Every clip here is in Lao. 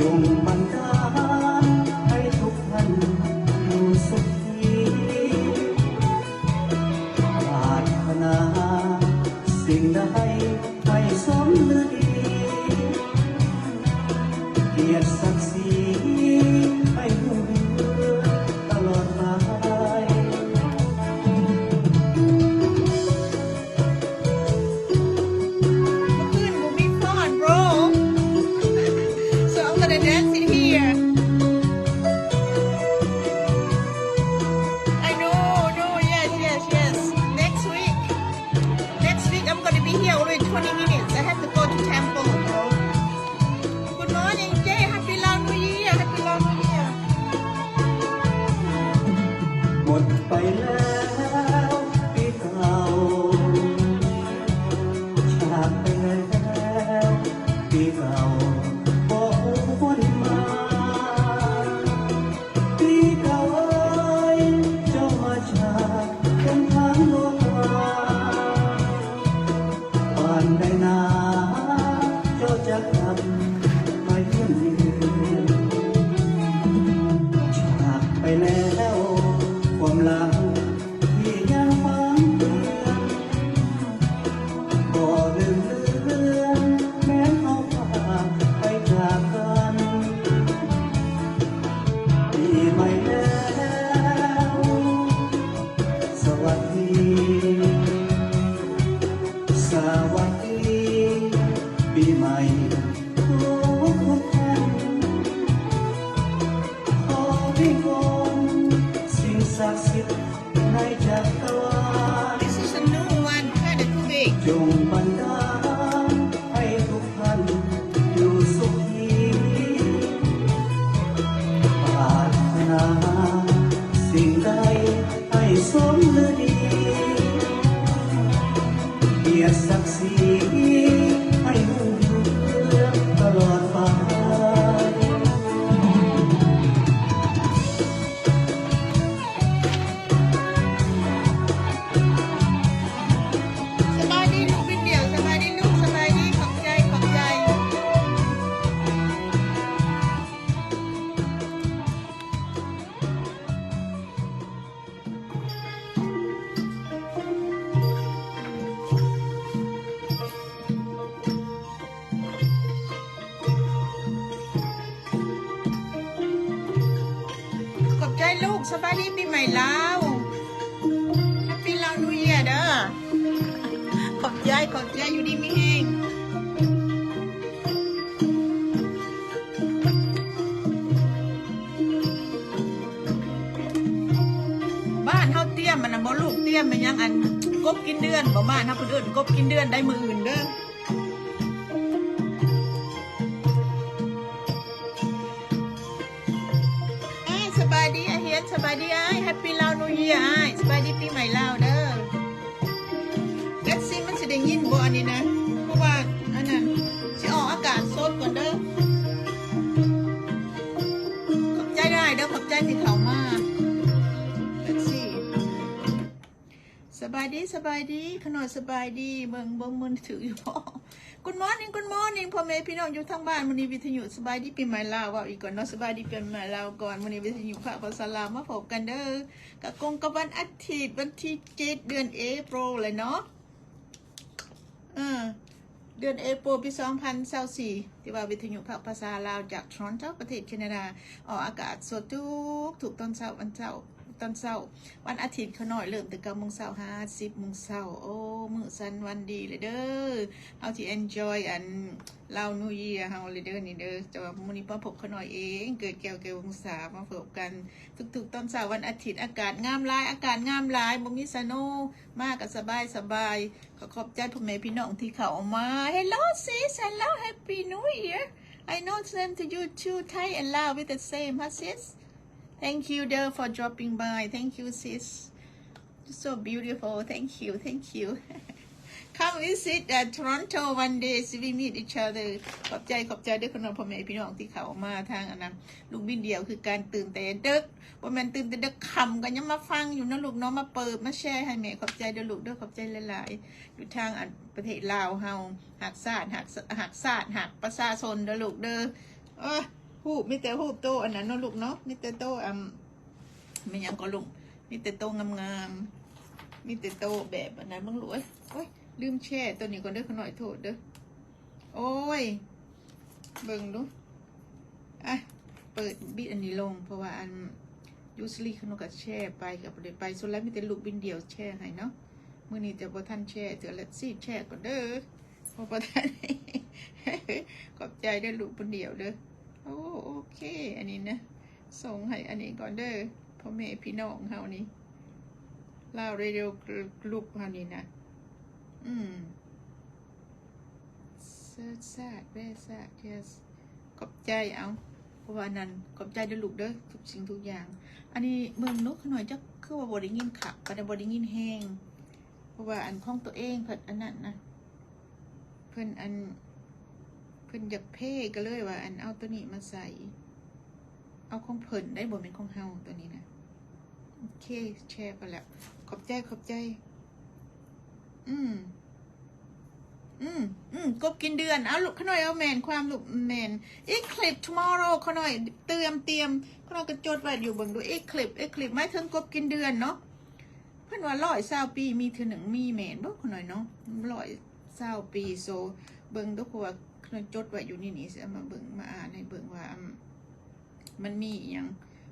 ຈົ່ງບັນດານໃຫ້ທຸກທ່ານຢູ່ສຸຂີ ປາດຖະໜາສິ່ງໃດໃຫ້ສົມລືດີ ກຽດສັກສີໃຫ້ຮຸ່ງເຮືອງຕະຫຼອດໄປ. Good, moving on, bro. So I'm gonna dance in here. I know, no, yes, yes, yes. Next week, next week I'm gonna be here only twenty minutes. I have to go to temple, bro. Good morning, Jay. Happy Lao New Year. Happy Lao New Year. ໝົດໄປແລ້ວປີເກົ່າ ຈາກໄປແລ້ວປີເກົ່າ ບໍ່ຫວນມາ. ປີເກົ່າເອີຍ ເຈົ້າມາຈາກຫົນທາງໂລກກວ້າງ ປານໃດນາ ເຈົ້າຈະກັບມາຢ້ຽມເຢ້ຍມ. ຈາກໄປແລ້ວຄວາມຫຼັງ ທີ່ຍັງຝັງເຕືອນ ບໍ່ລືມເລືອນ ແມ່ນເຮົາພາໄປຈາກກັນ. ປີໃໝ່ແລ້ວ ສະຫວັດດີ ສະຫວັດດີປີໃໝ່ທຸກໆທ່ານ. ຂໍວິງວອນສິ່ງສັກສິດ ໃນຈັກກະວານ This is a new one, kinda too big. ຈົ່ງບັນດານໃຫ້ທຸກທ່ານຢູ່ສຸຂີ ປາດຖະໜາສິ່ງໃດໃຫ້ສົມລືດີ ກຽດສັກສີໃຫ້ຮຸ່ງເຮືອງຕະຫຼອດໄປ. ສະບາຍດີລູກບິນດຽວ ສະບາຍດີລູກ ສະບາຍດີ ຂອບໃຈ ຂອບໃຈ. ຂອບໃຈລູກ ສະບາຍດີປີໃໝ່ລາວ Happy Lao New Year ເດີ ຂອບໃຈ ຂອບໃຈ ຢູ່ດີມີແຮງ. ບ້ານເຮົາຕຽມອັນນັ້ນບໍ່ລູກ ຕຽມແມ່ນຫຍັງ ອັນ ກົບກິນເດືອນບໍ່ ບ້ານເຮົາເພິ່ນເອີ້ນກົບກິນເດືອນໄດ້ມື້ອື່ນເດີ. ອ້າຍ ສະບາຍດີ ອາເຮຍນ ສະບາຍດີອ້າຍ Happy Lao New Year ອ້າຍ ສະບາຍດີປີໃໝ່ລາວເດີ. Let's see ມັນຊິໄດ້ຍິນບໍ່ອັນນີ້ນະ ເພາະວ່າອັນນັ້ນ ຊິອອກອາກາດສົດກ່ອນເດີ. ຂອບໃຈຫຼາຍເດີ ຂອບໃຈທີ່ເຂົ້າມາ. Let's see. ສະບາຍດີ ສະບາຍດີ ຂະນ້ອຍ ສະບາຍດີ ເບິ່ງ ເບິ່ງມືຖືຢູ່ບໍ່? Good morning Good morning ພໍ່ແມ່ພີ່ນ້ອງຢູ່ທາງບ້ານ ມື້ນີ້ວິທະຍຸສະບາຍດີປີໃໝ່ລາວ ເວົ້າອີກກ່ອນເນາະ ສະບາຍດີປີໃໝ່ລາວກ່ອນ. ມື້ນີ້ວິທະຍຸພາກພາສາລາວມາພົບກັນເດີ ກະກົງກັບວັນອາທິດ ວັນທີເຈັດ ເດືອນເອໂປຣແຫຼະເນາະ. ເອີ ເດືອນເອໂປຣປີສອງພັນຊາວສີ່ ທີ່ວ່າວິທະຍຸພາກພາສາລາວຈາກ Toronto ປະເທດແຄນາດາ ອອກອາກາດສົດທຸກໆຕອນເຊົ້າ ວັນເສົາ ຕອນເຊົ້າ ວັນອາທິດ ຂະນ້ອຍເລີ່ມແຕ່ເກົ້າໂມງເຊົ້າຫາສິບໂມງເຊົ້າ. ໂອ້ ມື້ສັນວັນດີເລີຍເດີ ເຮົາຊິ enjoy ອັນ Lao New Year ເຮົາເລີຍເດີນີ້ເດີ. ແຕ່ວ່າມື້ນີ້ມາພົບຂະນ້ອຍເອງ ເກີດແກ້ວ ແກ້ວວົງສາ ມາພົບກັນທຸກໆຕອນເຊົ້າວັນອາທິດ. ອາກາດງາມຫຼາຍ ອາກາດງາມຫຼາຍ ບໍ່ມີສະໂນ ມາກໍສະບາຍ ສະບາຍ. ຂໍຂອບໃຈພໍ່ແມ່ພີ່ນ້ອງທີ່ເຂົ້າມາ. Hello sis, hello, Happy New Year. I know same to you too, Thai and Lao with the same, huh sis? Thank you dear for dropping by. Thank you sis. So beautiful. Thank you, thank you. Come visit at Toronto one day, so we meet each other. ຂອບໃຈ ຂອບໃຈເດີ ຂະນ້ອຍ ພໍ່ແມ່ພີ່ນ້ອງທີ່ເຂົ້າມາທາງອັນນັ້ນ ລູກບິນດຽວຄືການຕື່ນແຕ່ເດິກ ບໍ່ແມ່ນຕື່ນແຕ່ເດິກ ຄ່ຳກໍຍັງມາຟັງຢູ່ເນາະລູກເນາະ ມາເປີດມາແຊໃຫ້ແມ່. ຂອບໃຈເດີລູກເດີ ຂອບໃຈຫຼາຍໆ ຢູ່ທາງອັນປະເທດລາວເຮົາ ຮັກຊາດ ຮັກ ຮັກຊາດ ຮັກປະຊາຊົນເດີລູກເດີ. ເອີ ຮູບ ມີແຕ່ຮູບໂຕອັນນັ້ນເນາະລູກເນາະ ມີແຕ່ໂຕ ອຳ ແມ່ນຫຍັງກໍລູກ ມີແຕ່ໂຕງາມໆ ມີແຕ່ໂຕແບບອັນນັ້ນເບິ່ງລູກເອີຍ. ໂອ້ຍ ລືມແຊໂຕນີ້ກ່ອນເດີ ຂ້ານ້ອຍໂທດເດີ. ໂອ້ຍ ເບິ່ງດູ ອ່ະ ເປີດບິດອັນນີ້ລົງ ເພາະວ່າອັນ usually ຂ້ານ້ອຍກໍແຊໄປ ກໍບໍ່ໄດ້ໄປ ສ່ວນຫຼາຍມີແຕ່ລູກບິນດຽວແຊໃຫ້ເນາະ. ມື້ນີ້ຈະບໍ່ທັນແຊເທື່ອ ແລະຊິແຊກ່ອນເດີ ເພາະບໍ່ທັນ ຂອບໃຈເດີລູກບຸນດຽວເດີ. ໂອ້ ໂອເຄ ອັນນີ້ນະ ສົ່ງໃຫ້ອັນນີ້ກ່ອນເດີ ພໍ່ແມ່ພີ່ນ້ອງເຮົານີ້ ລາວເຣດິໂອກຣຸບເຮົານີ້ນະ. ອືມ ເສີດຊາດ ແວຊາດ ເຢສ ຂອບໃຈ. ເອົາ ເພາະວ່ານັ້ນ ຂອບໃຈເດີລູກເດີ ທຸກສິ່ງທຸກຢ່າງ. ອັນນີ້ເບິ່ງລູກຂ້ານ້ອຍ ຈັກຄືວ່າບໍ່ໄດ້ຍິນຄັກປານໃດ ບໍ່ໄດ້ຍິນແຮງ ເພາະວ່າອັນຂອງຕົວເອງເພິ່ນອັນນັ້ນນະ ເພິ່ນອັນ ເພິ່ນຢາກເພ ກໍເລີຍວ່າອັນເອົາຕົວນີ້ມາໃສ່ ເອົາຂອງເພິ່ນໄດ໋ ບໍ່ແມ່ນຂອງເຮົາຕົວນີ້ນະ. ໂອເຄ ແຊໄປແລ້ວ ຂອບໃຈ ຂອບໃຈ. ອືມ ອືມ ອືມ ກົບກິນເດືອນ. ເອົາລູກ ຂ້ານ້ອຍ ເອົາແມ່ນຄວາມລູກ ແມ່ນ Eclipse tomorrow ຂ້ານ້ອຍ ຕຽມ ຕຽມ ຂ້ານ້ອຍກໍຈົດໄວ້ຢູ່ ເບິ່ງດູ Eclipse Eclipse ໝາຍເຖິງກົບກິນເດືອນເນາະ. ເພິ່ນວ່າຮ້ອຍຊາວປີມີເທື່ອໜຶ່ງ ມີແມ່ນບໍ່ ຂ້ານ້ອຍເນາະ ຮ້ອຍຊາວປີ. So ເບິ່ງດູ ເພາະວ່າຂ້ານ້ອຍຈົດໄວ້ຢູ່ນີ້ ນີ້ຊິເອົາມາເບິ່ງ ມາອ່ານໃຫ້ເບິ່ງວ່າ ອຳ ມັນມີອີ່ຫຍັງ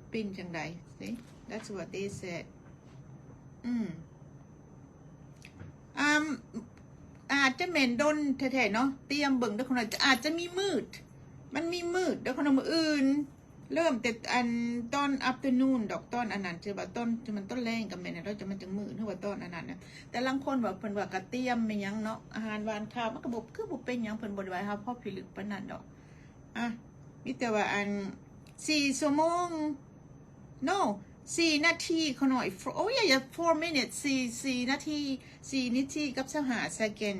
ເປັນຈັ່ງໃດ. See, that's what they said. ອືມ ອາ ອາດຈະແມ່ນດົນແທ້ໆເນາະ ຕຽມເບິ່ງເດີ ຂ້ານ້ອຍ ອາດຈະມີມືດ ມັນມີມືດເດີ ຂ້ານ້ອຍ ມື້ອື່ນ ເລີ່ມແຕ່ອັນຕອນ afternoon ດອກ ຕອນອັນນັ້ນ ຖືວ່າຕອນ ມັນຕອນແລງກໍແມ່ນແລ້ວ ຈະມັນຈັ່ງມືດ ຫຼືວ່າຕອນອັນນັ້ນນະ. ແຕ່ລາງຄົນວ່າ ເພິ່ນວ່າກະຕຽມແມ່ນຫຍັງເນາະ ອາຫານຫວານຄາວ ມັນກໍບໍ່ ຄືບໍ່ເປັນຫຍັງ ເພິ່ນບໍ່ໄດ້ວ່າເຮົາພໍພິລຶກປານນັ້ນດອກ. ອ່ະ ມີແຕ່ວ່າອັນ ສີ່ຊົ່ວໂມງ no ສີ່ນາທີ ຂ້ານ້ອຍ ໂອ້ຍ four minutes ສີ່ ສີ່ນາທີ ສີ່ນາທີກັບຊາວຫ້າ second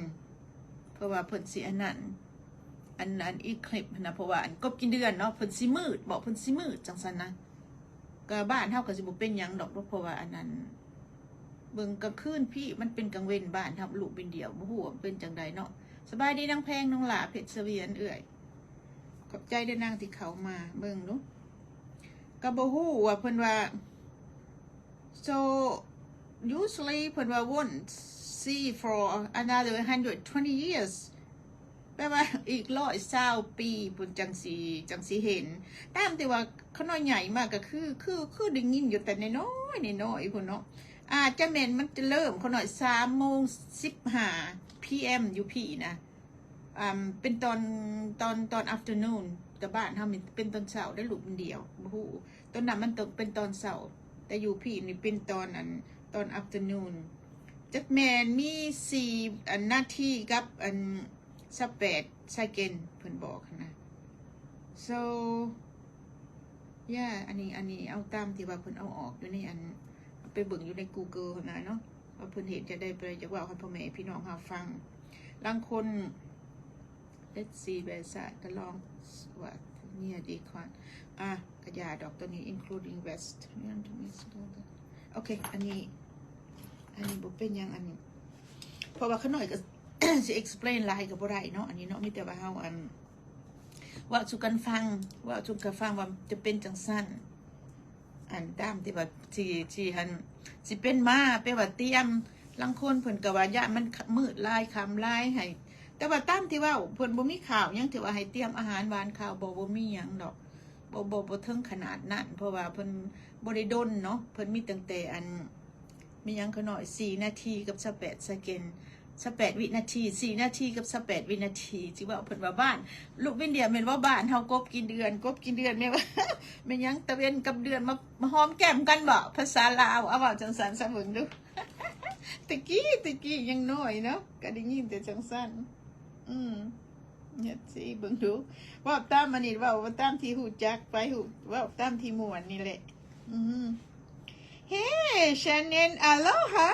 ເພາະວ່າເພິ່ນຊິອັນນັ້ນ ອັນ ອັນ Eclipse ຫັ້ນນະ ເພາະວ່າອັນກົບກິນເດືອນເນາະ ເພິ່ນຊິມືດ ບອກເພິ່ນຊິມືດຈັ່ງຊັ້ນນະ. ກໍບ້ານເຮົາກໍຊິບໍ່ເປັນຫຍັງດອກ ເພາະວ່າອັນນັ້ນ ເບິ່ງກາງຄືນພີ້ ມັນເປັນກາງເວັນບ້ານເຮົາ ລູກບິນດຽວ ບໍ່ຮູ້ວ່າເປັນຈັ່ງໃດເນາະ. ສະບາຍດີນາງແພງ ນ້ອງຫຼ້າ ເພັດສະຫວຽນ ເອື້ອຍ ຂອບໃຈເດີນາງທີ່ເຂົ້າມາເບິ່ງດູ. ກໍບໍ່ຮູ້ວ່າເພິ່ນວ່າ so usually ເພິ່ນວ່າ won't see for another hundred twenty years ແປວ່າອີກຮ້ອຍຊາວປີພຸ້ນຈັ່ງຊິ ຈັ່ງຊິເຫັນ. ຕາມທີ່ວ່າຂ້ານ້ອຍໃຫຍ່ມາກໍຄື ຄື ຄືໄດ້ຍິນຢູ່ແຕ່ນ້ອຍໆ ນ້ອຍໆ ພຸ້ນເນາະ. ອາດຈະແມ່ນມັນຈະເລີ່ມຂ້ານ້ອຍ ສາມໂມງສິບຫ້າ PM ຢູ່ພີ້ນະ ອ່າ ເປັນຕອນ ຕອນ ຕອນ afternoon ແຕ່ບ້ານເຮົາເປັນຕອນເຊົ້າໄດ໋ ລູກດຽວ ບໍ່ຮູ້ ຕອນນັ້ນມັນຕ້ອງເປັນຕອນເຊົ້າ ແຕ່ຢູ່ພີ້ນີ້ເປັນຕອນ ອັນ ຕອນ afternoon. ຈັກແມ່ນມີສີ່ ອັນ ນາທີກັບ ອັນ ຊາວແປດ second ເພິ່ນບອກຫັ້ນນະ. So yeah ອັນນີ້ ອັນນີ້ເອົາຕາມທີ່ວ່າເພິ່ນເອົາອອກຢູ່ໃນ ອັນ ໄປເບິ່ງຢູ່ໃນ Google ຫັ້ນນະເນາະ ວ່າເພິ່ນເຮັດຈັ່ງໃດ ເພິ່ນຢາກເວົ້າໃຫ້ພໍ່ແມ່ພີ່ນ້ອງເຮົາຟັງ. ລາງຄົນ let's see where's that the long what near decon ອ່ະ ກະຢ່າດອກ ຕົວນີ້ including west ໂອເຄ ອັນນີ້ ອັນນີ້ບໍ່ເປັນຫຍັງ ອັນ ເພາະວ່າຂ້ານ້ອຍກໍ ຊິ explain ຫຼາຍກໍບໍ່ໄດ້ເນາະ ອັນນີ້ເນາະ ມີແຕ່ວ່າເຮົາ ອັນ ເວົ້າສູ່ກັນຟັງ ເວົ້າສູ່ກັນຟັງວ່າຈະເປັນຈັ່ງຊັ້ນ ອັນຕາມທີ່ວ່າ ທີ່ ທີ່ ອັນ ຊິເປັນມາ ແປວ່າຕຽມ ລາງຄົນເພິ່ນກໍວ່າຢ້ານມັນມືດຫຼາຍ ຄ່ຳຫຼາຍ ໃຫ້ ແຕ່ວ່າຕາມທີ່ເວົ້າ ເພິ່ນບໍ່ມີຂ່າວຫຍັງທີ່ວ່າໃຫ້ຕຽມອາຫານຫວານຄາວ ບໍ່ ບໍ່ມີຫຍັງດອກ ບໍ່ ບໍ່ ບໍ່ເຖິງຂະໜາດນັ້ນ ເພາະວ່າເພິ່ນບໍ່ໄດ້ດົນເນາະ ເພິ່ນມີຕັ້ງແຕ່ ອັນ ມີຫຍັງຂ້ານ້ອຍ ສີ່ນາທີກັບຊາວແປດ second ຊາວແປດວິນາທີ ສີ່ນາທີກັບຊາວແປດວິນາທີ ຊິເວົ້າເພິ່ນວ່າບ້ານ ລູກວິນເດຍແມ່ນວ່າບ້ານເຮົາກົບກິນເດືອນ ກົບກິນເດືອນ ແມ່ນວ່າ ແມ່ນຫຍັງຕາເວັນກັບເດືອນມາ ມາຫອມແກ້ມກັນບໍ ພາສາລາວ ເອົາເວົ້າຈັ່ງຊັ້ນຊະເບິ່ງດູ ແຕ່ກີ້ ແຕ່ກີ້ຍັງນ້ອຍເນາະ ກໍໄດ້ຍິນແຕ່ຈັ່ງຊັ້ນ ອືມ ເຮັດຊິເບິ່ງດູ ເວົ້າຕາມອັນນີ້ ເວົ້າຕາມທີ່ຮູ້ຈັກໄປ ເວົ້າຕາມທີ່ມ່ວນນີ້ແຫຼະ ອືມ. Hey Shannon, aloha,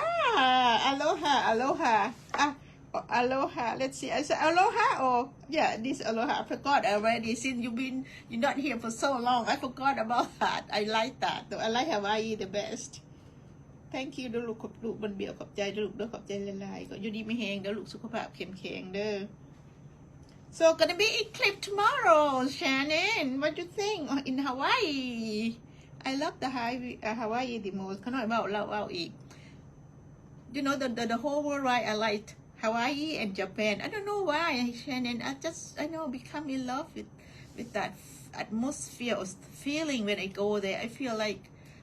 aloha, aloha. Ah, aloha. Let's see. I said aloha or yeah, this aloha. I forgot already. Since you've been you're not here for so long, I forgot about that. I like that. Though I like Hawaii the best. Thank you ເດີລູກ ລູກບຸນດຽວ ຂອບໃຈເດີລູກເດີ ຂອບໃຈຫຼາຍໆ ກໍຢູ່ດີມີແຮງເດີລູກ ສຸຂະພາບເຂັ້ມແຂງເດີ. So gonna be eclipse tomorrow, Shannon. What do you think? Oh, in Hawaii. I love the Hawaii, uh, Hawaii the most. ຂ້ານ້ອຍເວົ້າແລ້ວເວົ້າອີກ. You know, the, the, the whole world, right? I like Hawaii and Japan. I don't know why, Shannon. I just, I know, become in love with, with that atmosphere or feeling when I go there. I feel like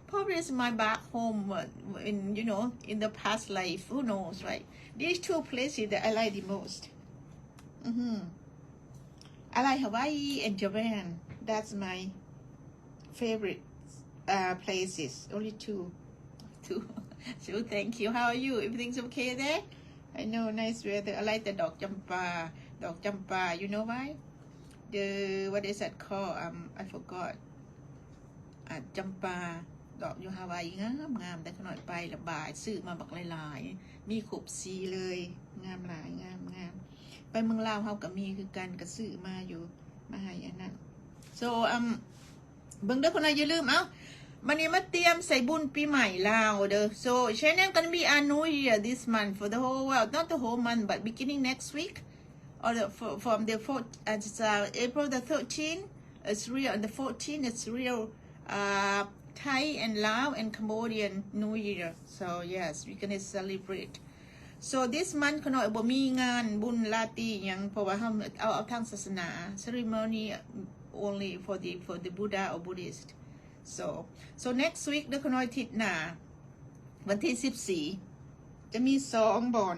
probably it's my back home, uh, in, you know, in the past life. Who knows, right? These two places that I like the most. Mm-hmm. I like Hawaii and Japan. That's my favorite, uh, places. Only two. Two. So thank you. How are you? Everything's okay there? I know, nice weather. I like the ດອກຈຳປາ. ດອກຈຳປາ. You know why? The, what is that called? Um, I forgot. ອ່າ ຈຳປາ ດອກຢູ່ຮາວາຍງາມໆ ແຕ່ຂ້ານ້ອຍໄປລະບາຍ ຊື້ມາບັກຫຼາຍໆ ມີຄົບສີເລີຍ ງາມຫຼາຍ ງາມໆ. ໄປເມືອງລາວເຮົາກໍມີຄືກັນ ກໍຊື້ມາຢູ່ ມາໃຫ້ອັນນັ້ນ. So, um, ເບິ່ງເດີ ຂ້ານ້ອຍ ຢ່າລືມ. ເອົ້າ ບັດນີ້ມາຕຽມໃສ່ບຸນປີໃໝ່ລາວເດີ. So, Shannon gonna be on New Year this month for the whole world, not the whole month, but beginning next week. Or the, fr-, from the four, uh, it's, uh, April the thirteenth, it's real, and the fourteenth, it's real, uh, Thai and Lao and Cambodian New Year. So, yes, we gonna celebrate. So, this month ຂ້ານ້ອຍບໍ່ມີງານບຸນລາຕີຫຍັງ ເພາະວ່າເຮົາເອົາ ເອົາທາງສາສະໜາ ceremony only for the, for the Buddha or Buddhist. So, so next week ເດີ ຂ້ານ້ອຍ ອາທິດໜ້າ ວັນທີສິບສີ່ ຈະມີສອງບ່ອນ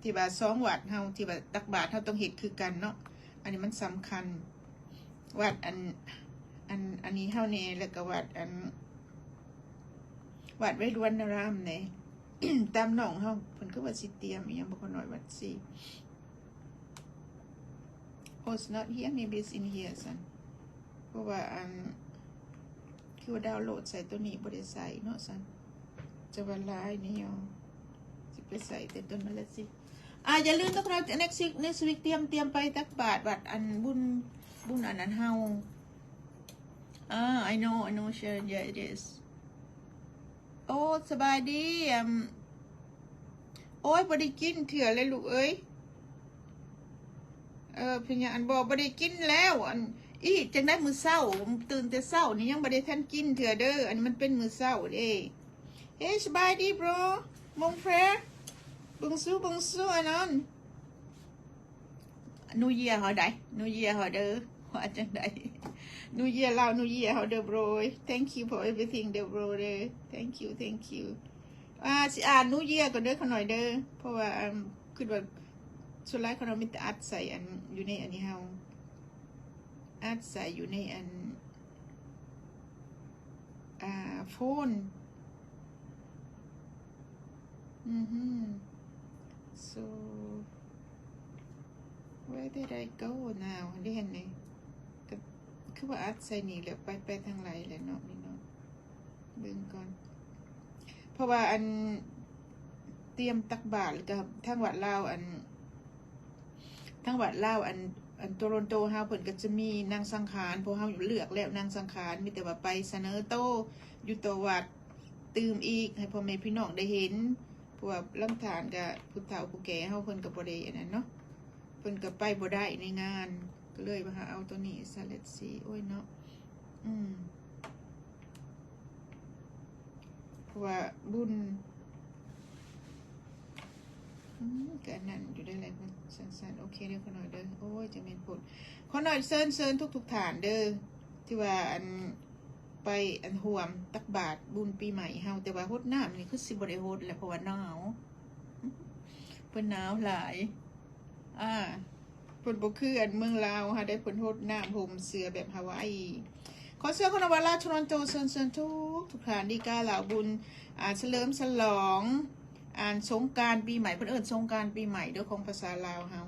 ທີ່ວ່າສອງວັດເຮົາ ທີ່ວ່າຕັກບາດເຮົາຕ້ອງເຮັດຄືກັນເນາະ. ອັນນີ້ມັນສຳຄັນ ວັດອັນ ອັນ ອັນນີ້ເຮົາແດ່ ແລ້ວກໍວັດອັນ ວັດໄວລວນນາຣາມແດ່. ຕາມນ້ອງເຮົາ ເພິ່ນຄືວ່າຊິຕຽມອີ່ຫຍັງບໍ່ ຂ້ານ້ອຍ ວັດຊິ Oh, it's not here. Maybe it's in here ຊັ້ນ ເພາະວ່າອັນ ຄືວ່າດາວໂຫຼດໃສ່ໂຕນີ້ ບໍ່ໄດ້ໃສ່ເນາະຊັ້ນ ຈະວ່າຫຼາຍແນວ ຊິໄປໃສ່ແຕ່ໂຕນັ້ນລະຊິ. ອ່າ ຢ່າລືມເດີ next week, next week ຕຽມ ຕຽມໄປຕັກບາດວັດອັນບຸນ ບຸນອັນນັ້ນເຮົາ. ອ່າ I know, I know, Sharon. Yeah, it is. ໂອ້ ສະບາຍດີ. ອາ ໂອ້ຍ ບໍ່ໄດ້ກິນເທື່ອເລີຍລູກເອີຍ. ເອີ ພະຍາ ອັນ ບໍ່ ບໍ່ໄດ້ກິນແລ້ວ. ອັນ ອີກ ຈັ່ງໃດມື້ເຊົ້າ ຕື່ນແຕ່ເຊົ້ານີ້ຍັງບໍ່ໄດ້ທັນກິນເທື່ອເດີ. ອັນນີ້ມັນເປັນມື້ເຊົ້າເດ້. ເອີ ສະບາຍດີ bro. ມົງແພຣ ເບິ່ງຊູ ເບິ່ງຊູ ອັນນັ້ນ. New Year ເຮົາໄດ໋ New Year ເຮົາເດີ ວ່າຈັ່ງໃດ? New Year ລາວ New Year ເຮົາເດີ bro. Thank you for everything ເດີ bro ເດີ. Thank you, thank you. ອ່າ ຊິອ່ານ New Year ກ່ອນເດີ ຂ້ານ້ອຍເດີ ເພາະວ່າ ອາ ຄິດວ່າສ່ວນຫຼາຍຂ້ານ້ອຍມີແຕ່ອັດໃສ່ອັນ ຢູ່ໃນອັນນີ້ເຮົາ ອັດໃສ່ຢູ່ໃນອັນ ອ່າ ໂຟນ. ອືຮຶ so where did I go now? ໄດ້ເຫັນນີ້ ກໍຄືວ່າອັດໃສ່ນີ້ແລ້ວ ໄປ ໄປທາງໃດແລ້ວເນາະ ນີ້ເນາະ. ເບິ່ງກ່ອນ ເພາະວ່າອັນ ຕຽມຕັກບາດ ແລ້ວກໍທາງວັດລາວ ອັນ ທາງວັດລາວ ອັນ ອັນໂຕຣອນໂຕເຮົາ ເພິ່ນກໍຈະມີນັ່ງສັງຂານ ພວກເຮົາເລືອກແລ້ວນັ່ງສັງຂານ ມີແຕ່ວ່າໄປສະເໜີໂຕຢູ່ຕໍ່ວັດຕື່ມອີກ ໃຫ້ພໍ່ແມ່ພີ່ນ້ອງໄດ້ເຫັນ ເພາະວ່າລາງທ່ານກໍຜູ້ເຖົ້າຜູ້ແກ່ເຮົາ ເພິ່ນກໍບໍ່ໄດ້ອັນນັ້ນເນາະ ເພິ່ນກໍໄປບໍ່ໄດ້ໃນງານ ກໍເລີຍວ່າເອົາໂຕນີ້ຊະ let's see. ໂອ້ຍເນາະ ອືມ ເພາະວ່າບຸນ ອືມ ກໍອັນນັ້ນຢູ່ໄດ້ແຫຼະ ມັນສັ້ນໆ. ໂອເຄເດີ ຂ້ານ້ອຍເດີ. ໂອ້ຍ ຈະແມ່ນໂພດ ຂ້ານ້ອຍເຊີນ ເຊີນທຸກໆທ່ານເດີ ທີ່ວ່າອັນ ໄປອັນຮ່ວມຕັກບາດບຸນປີໃໝ່ເຮົາ ແຕ່ວ່າຫົດນ້ຳນີ້ຄືຊິບໍ່ໄດ້ຫົດແຫຼະ ເພາະວ່າໜາວ ເພິ່ນໜາວຫຼາຍ ອ່າ ເພິ່ນບໍ່ຄືອັນເມືອງລາວເຮົາໄດ໋ ເພິ່ນຫົດນ້ຳຫົ່ມເສື້ອແບບຮາວາຍ. ຂໍເຊີນຄົນນະວາລາ ໂທຣອນໂຕ ເຊີນ ເຊີນທຸກໆທ່ານ ດີກາລາວບຸນ ອ່າ ສະເຫຼີມສະຫຼອງ ອັນສົງການປີໃໝ່ ເພິ່ນເອີ້ນສົງການປີໃໝ່ເດີ ຂອງພາສາລາວເຮົາ.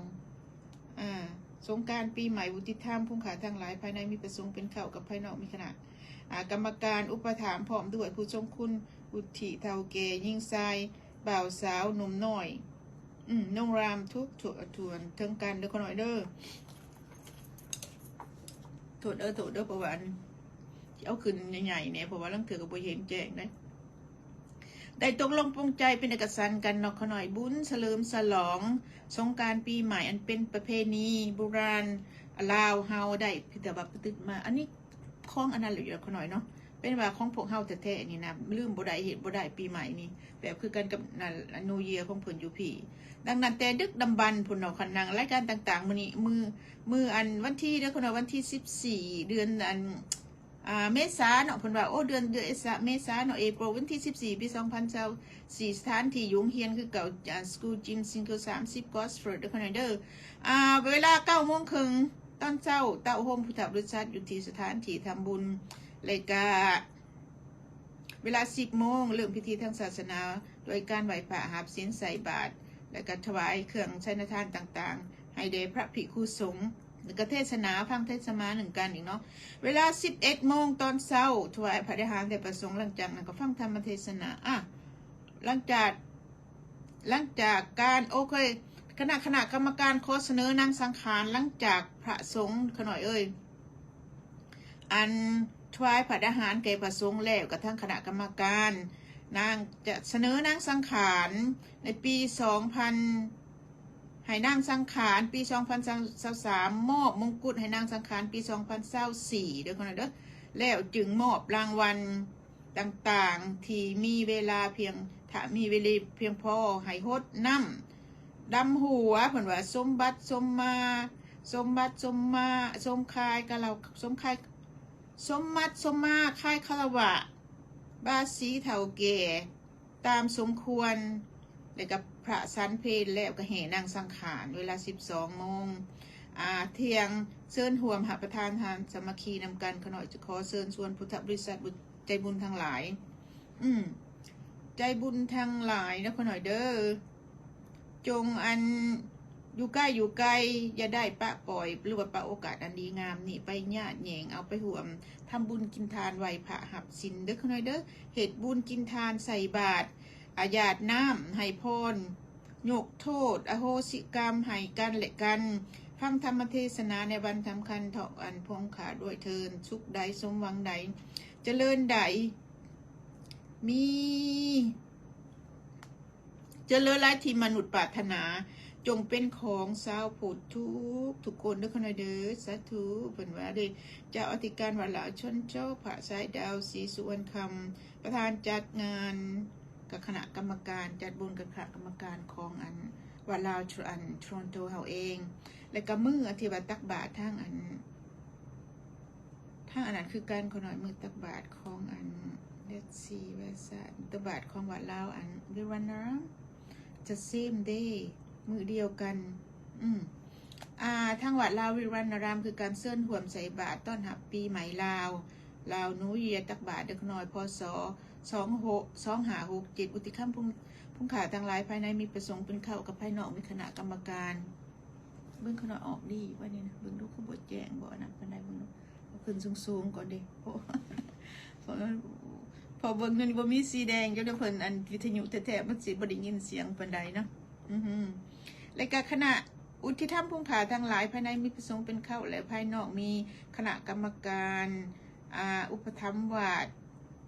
ອ່າ ສົງການປີໃໝ່ ວຸດທິທຳ ຜູ້ຂ້າທັງຫຼາຍ ພາຍໃນມີພະສົງເປັນເຄົ້າ ກັບພາຍນອກມີຄະນະ ອ່າ ກຳມະການອຸປະຖາມ ພ້ອມດ້ວຍຜູ້ຊົງຄຸນ ວຸດທິ ເຖົ້າແກ່ ຍິງຊາຍ ບ່າວສາວ ໜຸ່ມນ້ອຍ ອືມ ໂນງຣາມ ທຸກ ທົ່ວ ທົ່ວເຖິງກັນເດີ ຂ້ານ້ອຍເດີ. ໂທດເດີ ໂທດເດີ ເພາະວ່າອັນ ຊິເອົາຂຶ້ນໃຫຍ່ໆແດ່ ເພາະວ່າລາງເທື່ອກໍບໍ່ເຫັນແຈ້ງເດ້. ໄດ້ຕົກລົງປົງໃຈເປັນເອກະສັນກັນເນາະ ຂະນ້ອຍ. ບຸນສະເຫຼີມສະຫຼອງສົງການປີໃໝ່ ອັນເປັນປະເພນີບູຮານລາວເຮົາໄດ້ ແຕ່ວ່າປະຕິດມາ ອັນນີ້ຂອງອັນນັ້ນແຫຼະ ຂະນ້ອຍເນາະ ເປັນວ່າຂອງພວກເຮົາແທ້ໆນີ້ນະ ລືມບໍ່ໄດ້ ເຮັດບໍ່ໄດ້ ປີໃໝ່ນີ້ ແບບຄືກັນກັບນັ້ນ New Year ຂອງເພິ່ນຢູ່ພີ້. ດັ່ງນັ້ນແຕ່ດຶກດຳບັນພຸ້ນເນາະ ຄັນນັ່ງລາຍການຕ່າງໆ ມື້ນີ້ ມື້ ມື້ອັນວັນທີເດີ ຂະນ້ອຍ ວັນທີສິບສີ່ ເດືອນອັນ ອ່າ ເມສາເນາະ ເພິ່ນວ່າ ໂອ້ ເດືອນ ເດືອນເມສາເນາະ April ວັນທີສິບສີ່ ປີສອງພັນຊາວສີ່ ສະຖານທີ່ຢູ່ໂຮງຮຽນຄືເກົ່າ ອ່າ School Gym Single ສາມສິບ Gosford ເດີ ຂະນ້ອຍເດີ. ອ່າ ເວລາເກົ້າໂມງເຄິ່ງຕອນເຊົ້າ ເຕົ້າໂຮມພຸດທະບໍລິສັດຢູ່ທີ່ສະຖານທີ່ທຳບຸນ ແລະກະ ເວລາສິບໂມງ ເລີ່ມພິທີທາງສາສະໜາ ໂດຍການໄຫວ້ພະ ຮັບສິນ ໃສ່ບາດ ແລະກະຖວາຍເຄື່ອງໄຊນະທານຕ່າງໆ ໃຫ້ແດ່ພະພິກຂຸສົງ ແລະກະເທດສະໜາ ຟັງເທດສະໜານຳກັນອີກເນາະ. ເວລາສິບເອັດໂມງຕອນເຊົ້າ ຖວາຍພະທະຫານແດ່ພະສົງ ຫຼັງຈາກນັ້ນກະຟັງທຳມະເທດສະໜາ ອາ ຫຼັງຈາກ ຫຼັງຈາກການ ໂອເຄ ຄະນະ ຄະນະກຳມະການຂໍສະເໜີນາງສັງຂານ ຫຼັງຈາກພະສົງ ຂະນ້ອຍເອີຍ ອັນຖວາຍພະທະຫານແກ່ພະສົງແລ້ວ ກະທາງຄະນະກຳມະການ ນາງຈະສະເໜີນາງສັງຂານໃນປີສອງພັນ ໃຫ້ນາງສັງຂານປີສອງພັນຊາວສາມ ມອບມົງກຸດໃຫ້ນາງສັງຂານປີສອງພັນຊາວສີ່ ເດີ ຂະນ້ອຍເດີ ແລ້ວຈຶ່ງມອບລາງວັນ ຕ່າງໆ ທີ່ມີເວລາພຽງ ຖ້າມີເວລາພຽງພໍໃຫ້ຫົດນ້ຳດຳຫົວ ເພິ່ນວ່າ ສົມບັດສົມມາ ສົມບັດສົມມາ ສົມຄາຍກະລະ ສົມຄາຍ ສົມບັດສົມມາ ຄາຍຄາລະວະ ບາສີເຖົ້າແກ່ ຕາມສົມຄວນ ແລະກະພະສັນເພນ ແລ້ວກະແຫ່ນາງສັງຂານ ເວລາສິບສອງໂມງ ອາ ທ່ຽງ ເຊີນຮ່ວມຮັບປະທານອາຫານສາມັກຄີນຳກັນ. ຂະນ້ອຍຈະຂໍເຊີນຊວນພຸດທະບໍລິສັດ ໃຈບຸນທັງຫຼາຍ ອືມ ໃຈບຸນທັງຫຼາຍເດີ ຂະນ້ອຍເດີ ຈົ່ງອັນ ຢູ່ໃກ້ຢູ່ໄກ ຢ່າໄດ້ປະປ່ອຍ ຫຼືວ່າປະໂອກາດອັນດີງາມນີ້ໄປຍາດແຍ່ງເອົາໄປຮ່ວມທຳບຸນກິນທານ ໄຫວ້ພະຮັບສິນເດີ ຂະນ້ອຍເດີ. ເຮັດບຸນກິນທານ ໃສ່ບາດ ອາ ຢາດນ້ຳ ໃຫ້ພອນ ຍົກໂທດ ອະໂຫສິກຳໃຫ້ກັນແລະກັນ ຟັງທຳມະເທສະໜາໃນວັນສຳຄັນເທາະອັນພົງຂາດ້ວຍເທີ້ນ. ສຸກໃດສົມຫວັງໃດ ຈະເລີນໃດ ມີ ຈະເລີນຫຼາຍທີ່ມະນຸດປາດຖະໜາ ຈົ່ງເປັນຂອງຊາວພຸດທຸກໆຄົນເດີ ຂະນ້ອຍເດີ ສາທຸ. ເພິ່ນວ່າເດ້ ເຈົ້າອະທິການວັດລາວຊົນເຈາະ ພະຊາຍດາວ ສີສຸວັນຄຳ ປະທານຈັດງານ ກັບຄະນະກຳມະການຈັດບຸນ ກັບຄະນະກຳມະການຂອງອັນ ວັດລາວ ອັນ ໂທຣອນໂຕເຮົາເອງ ແລະກະມື້ທີ່ວ່າຕັກບາດທາງອັນ ທາງອັນນັ້ນຄືກັນ ຂະນ້ອຍ ມື້ຕັກບາດຂອງອັນ let's see ວ່າຊະ ຕັກບາດຂອງວັດລາວ ອັນ ວິວັນນາຣາມ the same day ມື້ດຽວກັນ ອືມ ອ່າ ທາງວັດລາວວິວັນນາຣາມ ຄືການເຊີນຮ່ວມໃສ່ບາດຕ້ອນຮັບປີໃໝ່ລາວ ລາວ New Year ຕັກບາດເດັກນ້ອຍ ພ.ສ. ສອງຫົກ ສອງຫ້າຫົກເຈັດ ອຸຕິຄຳ ຜູ້ ຜູ້ຂ້າທັງຫຼາຍ ພາຍໃນມີພະສົງເປັນເຄົ້າ ກັບພາຍນອກມີຄະນະກຳມະການ. ເບິ່ງຂ້າງນອກອອກດີວ່ານີ້ນະ ເບິ່ງດູຄືບໍ່ແຈ້ງບໍ່ອັນນັ້ນປານໃດ ເບິ່ງດູ ເອົາຂຶ້ນສູງໆກ່ອນເດ້ ເພາະ ເພາະ ເພາະເບິ່ງຢູ່ນີ້ບໍ່ມີສີແດງ ຈົນວ່າເພິ່ນອັນວິທະຍຸແທ້ໆ ມັນຊິບໍ່ໄດ້ຍິນສຽງປານໃດເນາະ. ອືຮຶ ແລະກະຄະນະອຸທິທຳຜູ້ຂ້າທັງຫຼາຍ ພາຍໃນມີພະສົງເປັນເຄົ້າ ແລະພາຍນອກມີຄະນະກຳມະການ ອ່າ ອຸປະຖຳວັດ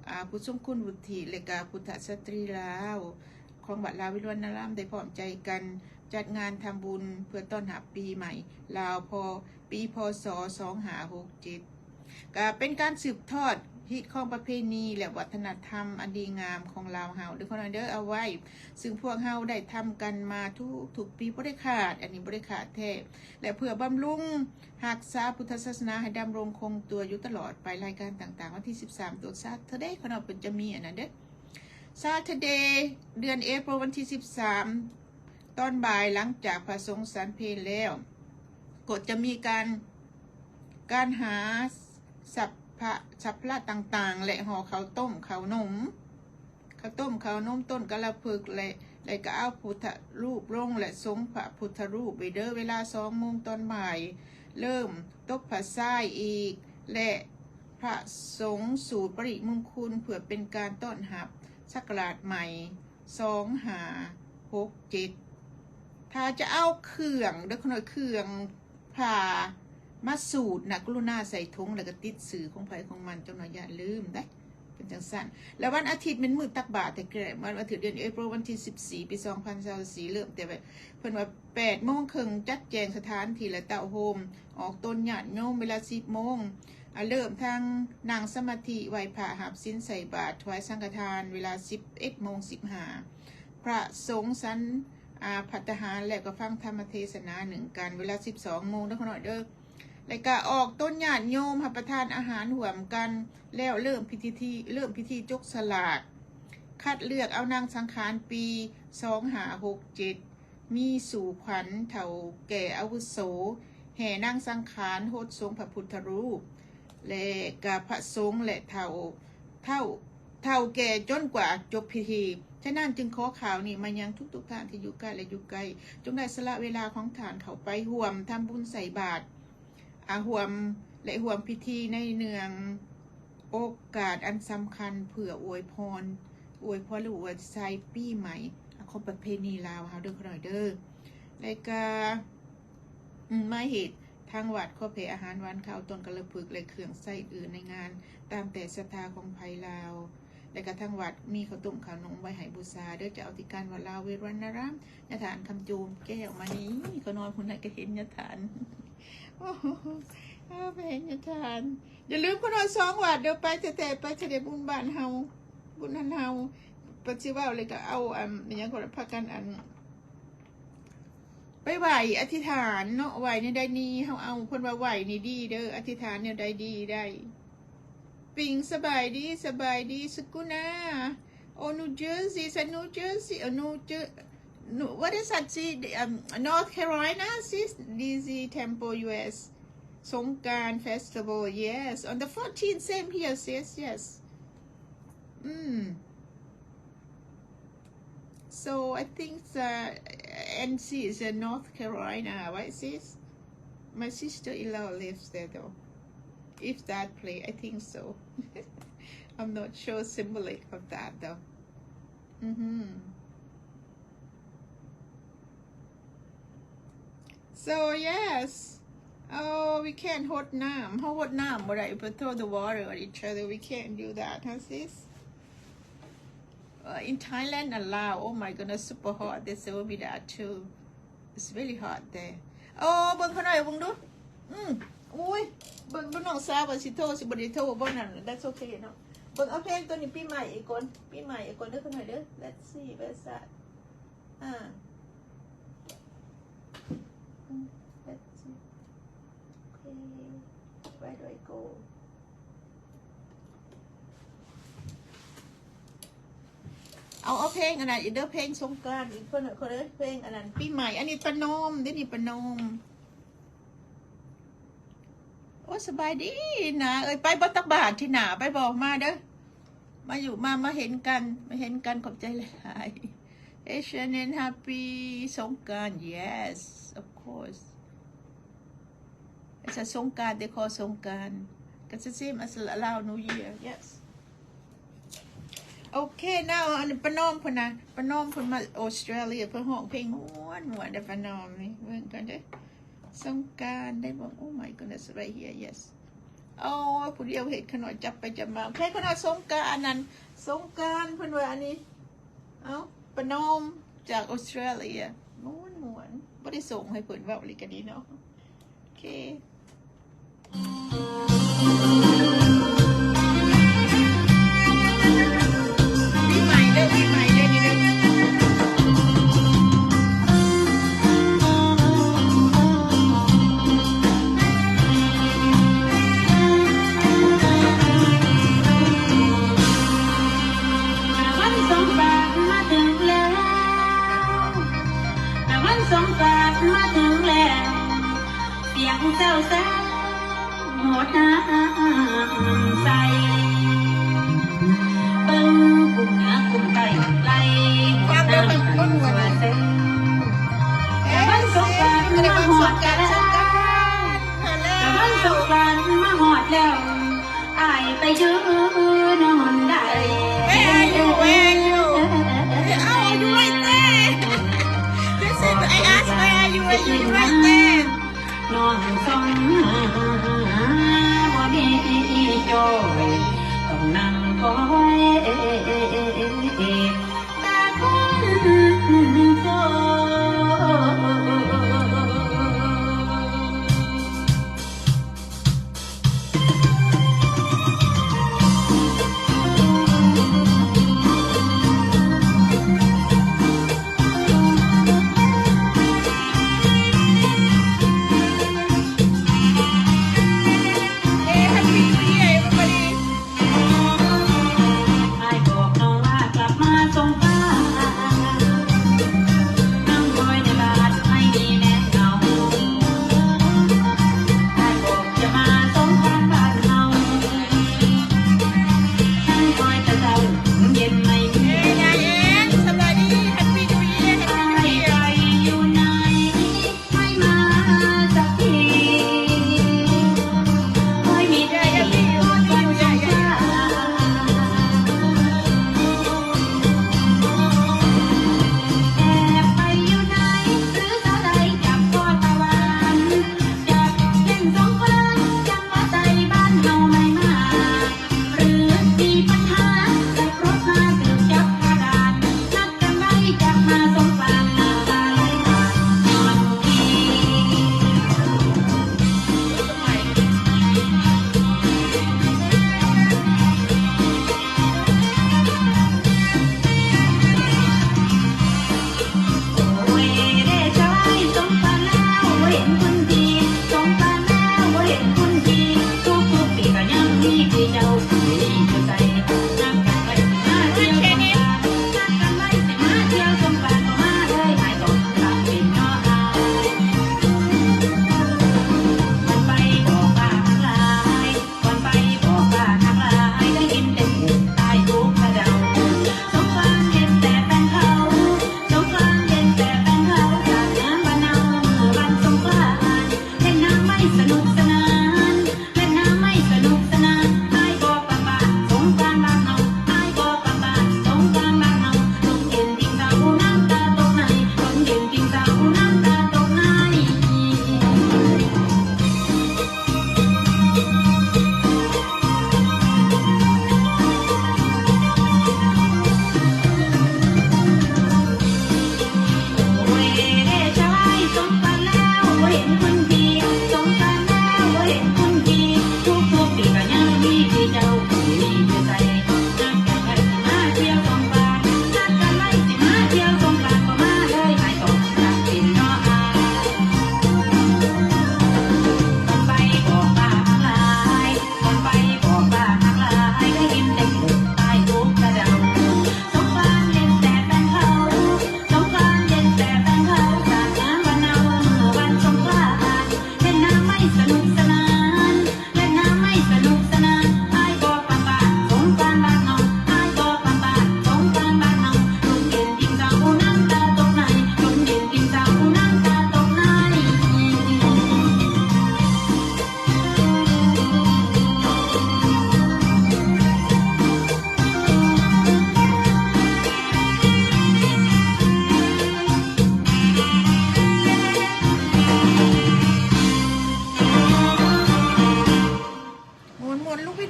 ອ່າ ຜູ້ຊົງຄຸນວຸດທິ ແລະກະພຸດທະສະຕຣີລາວ ຂອງວັດລາວວິລວັນນາຣາມ ໄດ້ພ້ອມໃຈກັນຈັດງານທຳບຸນເພື່ອຕ້ອນຮັບປີໃໝ່ລາວ ພໍ ປີ ພ.ສ. ສອງຫ້າຫົກເຈັດ ກະເປັນການສືບທອດຮີດຄອງປະເພນີ ແລະ ວັດທະນະທຳອັນດີງາມຂອງລາວເຮົາເດີ ຂະນ້ອຍເດີ ເອົາໄວ້ ຊຶ່ງພວກເຮົາໄດ້ທຳກັນມາທຸກໆປີ ບໍ່ໄດ້ຂາດ ອັນນີ້ບໍ່ໄດ້ຂາດແທ້ ແລະ ເພື່ອບຳລຸງຮັກສາພຸດທະສາສະໜາໃຫ້ດຳລົງຄົງຕົວຢູ່ຕະຫຼອດໄປ. ລາຍການຕ່າງໆ ວັນທີສິບສາມ ຕົວ Saturday ຂະນ້ອຍເພິ່ນຈະມີອັນນັ້ນເດ້ Saturday ເດືອນ April ວັນທີສິບສາມ ຕອນບ່າຍ ຫຼັງຈາກພະສົງສັນເພນແລ້ວ ກໍຈະມີການ ການຫາສັບພະ ສັບພະລະຕ່າງໆ ແລະ ຫໍ່ເຂົ້າຕົ້ມເຂົ້າໜົມ ເຂົ້າຕົ້ມເຂົ້າໜົມ ຕົ້ນກາລະພຶກ ແລະ ແລະ ກໍເອົາພຸດທະຮູບລົງ ແລະ ສົງພະພຸດທະຮູບໄວ້ເດີ. ເວລາສອງໂມງຕອນບ່າຍ ເລີ່ມຕົບພະຊາຍອີກ ແລະ ພະສົງສູດປະລິມຸງຄຸນ ເພື່ອເປັນການຕ້ອນຮັບສັກກະລາດໃໝ່ ສອງຫ້າຫົກເຈັດ ຖ້າຈະເອົາເຄື່ອງເດີ ຂະນ້ອຍ ເຄື່ອງຜ້າມາສູດນະ ກະລຸນາໃສ່ຖົງ ແລ້ວກໍຕິດຊື່ຂອງໃຜຂອງມັນ ຈັກໜ້ອຍຢ້ານລືມເດ້. ເປັນຈັ່ງຊັ້ນ. ແລ້ວວັນອາທິດແມ່ນມື້ຕັກບາດແທ້ໆ ວັນອາທິດ ເດືອນເອໂປນ ວັນທີສິບສີ່ ປີສອງພັນຊາວສີ່ ເລີ່ມແຕ່ແບບ ເພິ່ນວ່າແປດໂມງເຄິ່ງ ຈັດແຈງສະຖານທີ່ ແລະ ເຕົ້າໂຮມ ອອກຕົນຍາດໂຍມເວລາສິບໂມງ. ອາ ເລີ່ມທາງນັ່ງສະມາທິ ໄຫວ້ພະ ຮັບສິນ ໃສ່ບາດ ຖວາຍສັງຄະທານ ເວລາສິບເອັດໂມງສິບຫ້າ ພະສົງສັນ ອາ ພັດຕາຫານ ແລ້ວກໍຟັງທຳມະເທສະໜາໜຶ່ງກັນ ເວລາສິບສອງໂມງເດີ ຂະນ້ອຍເດີ. ແລ້ວກໍອອກຕົນຍາດໂຍມ ຮັບປະທານອາຫານຮ່ວມກັນ ແລ້ວເລີ່ມພິທີ ເລີ່ມພິທີຈົກສະຫຼາກ ຄັດເລືອກເອົານາງສັງຂານປີສອງຫ້າຫົກເຈັດ ມີສູ່ຂວັນເຖົ້າແກ່ອາວຸໂສ ແຫ່ນາງສັງຂານຫົດສົງພະພຸດທະຮູບ ແລະກະພະສົງ ແລະເຖົ້າ ເຖົ້າ ເຖົ້າແກ່ຈົນກວ່າຈົບພິທີ. ສະນັ້ນຈຶ່ງຂໍຂ່າວນີ້ມາຍັງທຸກໆທ່ານທີ່ຢູ່ໃກ້ ແລະຢູ່ໄກ ຈົ່ງໄດ້ສະຫຼະເວລາຂອງທ່ານເຂົ້າໄປຮ່ວມທຳບຸນໃສ່ບາດ ອາ ຮ່ວມ ແລະ ຮ່ວມພິທີໃນເນື່ອງໂອກາດອັນສຳຄັນ ເພື່ອອວຍພອນ ອວຍພອນ ຫຼື ອວຍໄຊປີໃໝ່ ອາ ຂອງປະເພນີລາວເຮົາເດີ ຂະນ້ອຍເດີ. ແລະກະ ອາ ມາເຮັດ ທາງວັດຂໍແຜ່ອາຫານຫວານຄາວ ຕົ້ນກາລະພຶກ ແລະ ເຄື່ອງໃຊ້ອື່ນໃນງານ ຕາມແຕ່ສັດທາຂອງໃຜລາວ. ແລະກະທາງວັດມີເຂົ້າຕົ້ມເຂົ້າໜົມໄວ້ໃຫ້ບູຊາເດີ ເຈົ້າອະທິການວັດລາວເວດວັນນາຣາມ ຍາທ່ານຄຳຈູມແກ້ວມະນີ. ຂະນ້ອຍຜູ້ໃດກໍເຫັນຍາທ່ານ ໂອ້ໂຫ ເອີ ໄປເຫັນຍາທ່ານ. ຢ່າລືມຂະນ້ອຍສອງວັດເດີ ໄປແທ້ໆ ໄປທະເດບຸນບ້ານເຮົາ ບຸນຫັ້ນເຮົາ ປະຊິເວົ້າ ແລ້ວກໍເອົາ ອັນ ອີຫຍັງກໍພາກັນ ອັນ ໄປໄຫວ້ອະທິຖານເນາະ ໄຫວ້ແນວໃດນີ້ ເຮົາເອົາ ເພິ່ນວ່າໄຫວ້ນີ້ດີເດີ ອະທິຖານແນວໃດດີໄດ້. ປິງ ສະບາຍດີ ສະບາຍດີ ສະກຸນາ. ໂອ New Jersey, is that New Jersey? ເອີ New Jer-, New, what is that? See, the, um, North Carolina, sis? D C Temple, U S. Songkran Festival, yes. On the fourteenth, same here, sis, yes. Mm. So I think the, and she is in North Carolina, right, sis? My sister-in-law lives there, though. If that place, I think so. I'm not sure symbolic of that, though. Mm-hmm. So, yes. Oh, we can't ຫົດນ້ຳ. ເຮົາຫົດນ້ຳບໍ່ໄດ້ we throw the water on each other. We can't do that, huh, sis? Uh, in Thailand and Laos, oh my goodness, super hot. They say will be that too. It's really hot there. ໂອ້ ເບິ່ງຂະນ້ອຍເບິ່ງດູ. ອືມ ໂອ້ຍ ເບິ່ງດູ ນ້ອງສາວວ່າຊິໂທ ຊິບໍ່ໄດ້ໂທບໍ່ນັ້ນ. That's okay ເນາະ. ເບິ່ງເອົາເພງໂຕນີ້ ປີໃໝ່ອີກກ່ອນ ປີໃໝ່ອີກກ່ອນເດີຂະນ້ອຍເດີ. Let's see, where's that? ອ່າ ອືມ let's see. Okay, where do I go? ເອົາ ເອົາເພງອັນນັ້ນອີກເດີ ເພງສົງການອີກ ເພິ່ນ ເພິ່ນເອີ້ນເພງອັນນັ້ນ ປີໃໝ່. ອັນນີ້ປະນົມເດ້ນີ້ ປະນົມ. ໂອ້ ສະບາຍດີນາເອີຍ ໄປບໍ່ຕັກບາດທີ່ໜ້າ ໄປບໍ່ ມາເດີ ມາຢູ່ ມາ ມາເຫັນກັນ ມາເຫັນກັນ ຂອບໃຈຫຼາຍໆ. Asian and happy Songkran, yes, of course. It's a Songkran, they call Songkran. It's the same as Lao New Year, yes. ໂອເຄ now ອັນປະນົມເພິ່ນນະ ປະນົມເພິ່ນມາອົດສະຕຣາເລຍ ເພິ່ນຮ້ອງເພງມ່ວນໆເດີ ປະນົມນີ້ ເບິ່ງກ່ອນເດີ. ສົງການໄດ້ບໍ່? Oh my goodness, right here, yes. ໂອ້ຍ ຜູ້ດຽວເຮັດ ຂະນ້ອຍຈັບໄປຈັບມາ. ໂອເຄ ຂະນ້ອຍ ສົງການອັນນັ້ນ ສົງການເພິ່ນວ່າອັນນີ້. ເອົ້າ ປະນົມຈາກອົດສະຕຣາເລຍ ມ່ວນໆ ບໍ່ໄດ້ສົ່ງໃຫ້ເພິ່ນ ເວົ້າອີ່ຫຼີກໍດີເນາະ. ໂອເຄ ປີໃໝ່ເດີ ປີໃໝ່ເດີ ນີ້ເດີ. ວັນສົງການມາເຖິງແລ້ວ ແຕ່ວັນສົງການມາເຖິງແລ້ວ ສຽງແຊວໆ ໂຫດນ້ຳໃສ ເບິ່ງກຸ້ມເໜືອກຸ້ມໃຕ້ໄຫຼ ໂຫດນ້ຳໃສ. ແຕ່ວັນສົງການມາຮອດແລ້ວ ແຕ່ວັນສົງການມາຮອດແລ້ວ ອ້າຍໄປຢູ່ນອນໃດ. Where are you? Where are you? Oh, you right there. This is, I asked, where are you? Where are you? You right there. ນ້ອງສ່ອງຫາບໍ່ມີຈ້ອຍ ຕ້ອງນັ່ງຂໍ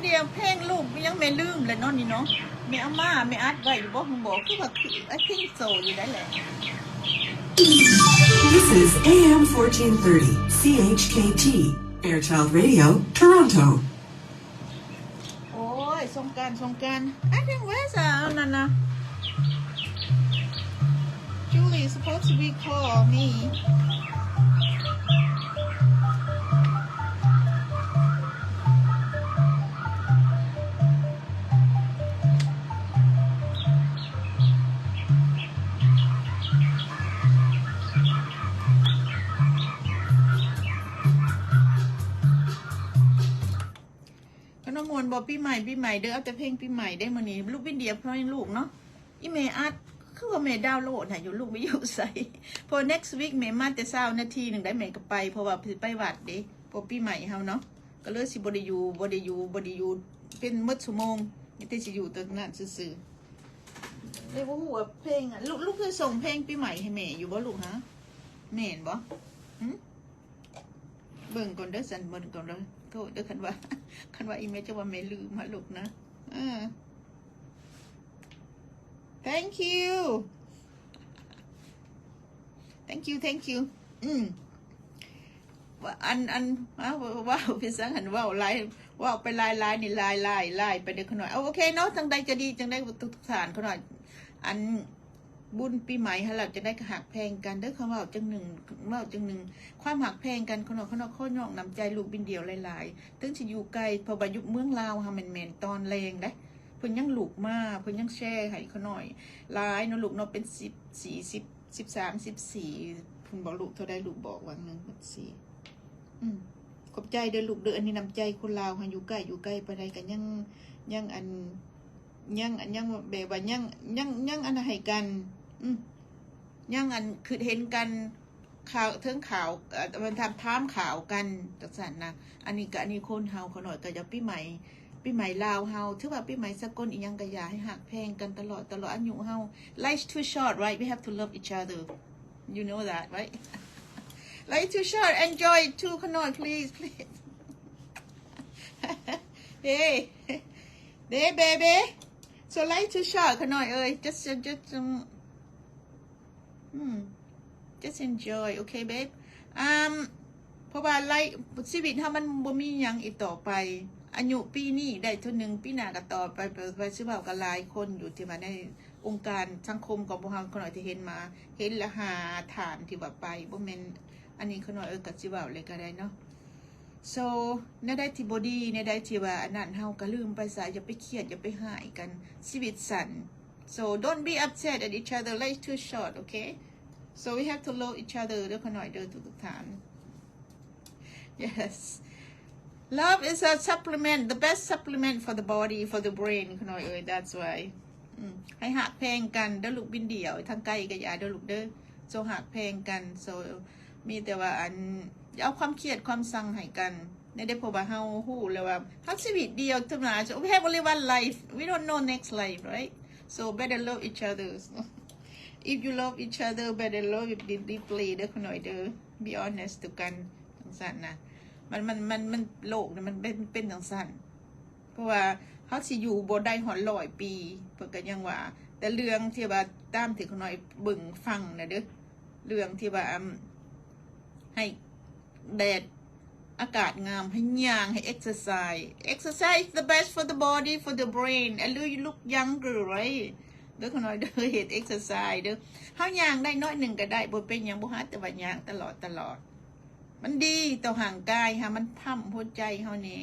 ດຽວເພງລູກຍັງແມ່ລືມແຫຼະເນາະນີ້ເນາະ ແມ່ເອົາມາ ແມ່ອັດໄວ້ຢູ່ບໍ່ ບໍ່ ຄືວ່າຄື I think so ຢູ່ໄດ້ແຫຼະ. This is A M fourteen thirty C H K T, Fairchild Radio, Toronto. ໂອ້ຍ ສົງການ ສົງການ I think where's ອັນນັ້ນນະ Julie supposed to be call me. ຂະໜົມມ່ວນບໍ່ ປີໃໝ່ ປີໃໝ່ເດີ ເອົາແຕ່ເພງປີໃໝ່ເດ້ມື້ນີ້ ລູກວິນເດຍເພງລູກເນາະ ອີແມ່ອັດ ຄືວ່າແມ່ດາວໂຫຼດໃຫ້ຢູ່ ລູກໄປຢູ່ໃສ ເພາະ next week ແມ່ມາແຕ່ເຊົ້ານາທີໜຶ່ງໄດ້ ແມ່ກໍໄປ ເພາະວ່າຊິໄປວັດເດ້ ເພາະປີໃໝ່ເຮົາເນາະ ກໍເລີຍຊິບໍ່ໄດ້ຢູ່ ບໍ່ໄດ້ຢູ່ ບໍ່ໄດ້ຢູ່ເປັນໝົດຊົ່ວໂມງ ມີແຕ່ຊິຢູ່ແຕ່ນັ້ນຊື່ໆ ເລີຍບໍ່ຮູ້ວ່າເພງ ລູກ ລູກເຄີຍສົ່ງເພງປີໃໝ່ໃຫ້ແມ່ຢູ່ບໍ່ລູກ ຫາ ແມ່ນບໍ່ ຫື? ເບິ່ງກ່ອນເດີ ຊັ້ນເບິ່ງກ່ອນເດີ ໂທດເດີ ຄັນວ່າ ຄັນວ່າອີແມ່ຈະວ່າແມ່ລືມຫາລູກນະ ເອີ thank you thank you thank you ອືມ ວ່າ ອັນ ອັນ ເວົ້າ ເວົ້າ ເປັນສັງຫັ້ນ ເວົ້າຫຼາຍ ເວົ້າໄປຫຼາຍໆ ນີ້ຫຼາຍໆ ຫຼາຍໄປເດີ ຂະນ້ອຍ ເອົາ ໂອເຄເນາະ ຈັ່ງໃດຈະດີ ຈັ່ງໃດທຸກໆທ່ານ ຂະນ້ອຍ ອັນ ບຸນປີໃໝ່ຫັ້ນແຫຼະ ຈັ່ງໃດກໍຮັກແພງກັນເດີ ຄຳເວົ້າຈັ່ງໜຶ່ງ ເວົ້າຈັ່ງໜຶ່ງ ຄວາມຮັກແພງກັນ ຂະນ້ອຍ ຂະນ້ອຍ ຂໍຍ້ອງນ້ຳໃຈລູກບິນດຽວຫຼາຍໆ ເຖິງຊິຢູ່ໄກ ເພາະວ່າຢູ່ເມືອງລາວເຮົາແມ່ນ ແມ່ນຕອນແລງເດ້ ເພິ່ນຍັງລຸກມາ ເພິ່ນຍັງແຊໃຫ້ຂະນ້ອຍຫຼາຍເນາະລູກເນາະ ເປັນສິບ ສີ່ສິບ ສິບສາມ ສິບສີ່ ເພິ່ນບອກລູກເທົ່າໃດ ລູກບອກຫວ່າງໜຶ່ງ ສິບສີ່ ອືມ ຂອບໃຈເດີລູກເດີ ອັນນີ້ນ້ຳໃຈຄົນລາວເຮົາ ຢູ່ໃກ້ ຢູ່ໄກປານໃດກໍຍັງ ຍັງອັນ ຍັງ ຍັງແບບວ່າຍັງ ຍັງ ຍັງອັນນັ້ນໃຫ້ກັນ ອືມ ຍັງອັນຄິດເຫັນກັນ ຂ່າວ ເຖິງຂ່າວ ເອີ ຖາມ ຖາມຂ່າວກັນ ຈັ່ງຊັ້ນນະ ອັນນີ້ກໍ ອັນນີ້ຄົນເຮົາ ຂະນ້ອຍກໍຢາກ ປີໃໝ່ ປີໃໝ່ລາວເຮົາ ຖືວ່າປີໃໝ່ສາກົນອີ່ຫຍັງກໍຢ່າ ໃຫ້ຮັກແພງກັນຕະຫຼອດ ຕະຫຼອດອາຍຸເຮົາ Life's too short, right? We have to love each other. You know that, right? Life too short. Enjoy it too, ຂະນ້ອຍ please, please. Hey, hey, baby. So life too short, ຂະນ້ອຍເອີຍ just, just, just, um, ອືມ just enjoy, okay babe. ອາ ເພາະວ່າໄລ ຊີວິດເຮົາມັນບໍ່ມີຫຍັງອີກຕໍ່ໄປ ອາຍຸປີນີ້ໄດ້ເທື່ອໜຶ່ງ ປີໜ້າກໍຕໍ່ໄປ ໄປ ໄປ ຊິເວົ້າກັບຫຼາຍຄົນຢູ່ທີ່ວ່າໃນອົງການສັງຄົມຂອງພວກເຮົາ ຂະນ້ອຍທີ່ເຫັນມາ ເຫັນລະຫ້າທ່ານທີ່ວ່າໄປ ບໍ່ແມ່ນ ອັນນີ້ຂະນ້ອຍ ເອີ ກໍຊິເວົ້າເລີຍກໍໄດ້ເນາະ. So ແນວໃດທີ່ບໍ່ດີ ແນວໃດທີ່ວ່າອັນນັ້ນ ເຮົາກໍລືມໄປຊະ ຢ່າໄປຄຽດ ຢ່າໄປຮ້າຍກັນ ຊີວິດສັ້ນ. So don't be upset at each other, life too short, okay? So we have to love each other ເດີ ຂະນ້ອຍເດີ ທຸກໆທ່ານ. Yes, love is a supplement, the best supplement for the body, for the brain ຂະນ້ອຍເອີຍ that's why. ອືມ ໃຫ້ຮັກແພງກັນເດີລູກບິນດຽວ ທາງໄກກໍຢ່າເດີລູກເດີ ຈົ່ງຮັກແພງກັນ. So ມີແຕ່ວ່າອັນ ຢ່າເອົາຄວາມຄຽດຄວາມຊັງໃຫ້ກັນ ແນວໃດ ເພາະວ່າເຮົາຮູ້ແລ້ວວ່າເຮົາຊີວິດດຽວເທົ່ານັ້ນ so we have only one life, we don't know next life, right? So better love each other. If you love each other, better love it deeply ເດີ ຂະນ້ອຍເດີ be honest to ກັນ ຈັ່ງຊັ້ນນະ. ມັນ ມັນ ມັນ ມັນ ໂລກນີ້ມັນເປັນ ເປັນຈັ່ງຊັ້ນ ເພາະວ່າເຮົາຊິຢູ່ບໍ່ໄດ້ຮອດຮ້ອຍປີ ເພິ່ນກໍຍັງວ່າ ແຕ່ເລື່ອງທີ່ວ່າຕາມທີ່ຂະນ້ອຍເບິ່ງຟັງນະເດີ ເລື່ອງທີ່ວ່າ ອາ ໃຫ້ແດດ ອາກາດງາມ ໃຫ້ຍ່າງ ໃຫ້ exercise, exercise is the best for the body, for the brain, and you look younger, right? ເດີ ຂະນ້ອຍເດີ ເຮັດ exercise ເດີ ເຮົາຍ່າງໄດ້ໜ້ອຍໜຶ່ງກໍໄດ້ ບໍ່ເປັນຫຍັງ ບໍ່ຫາ ແຕ່ວ່າຍ່າງຕະຫຼອດຕະຫຼອດ ມັນດີຕໍ່ຮ່າງກາຍເຮົາ ມັນພັມຫົວໃຈເຮົາແດ່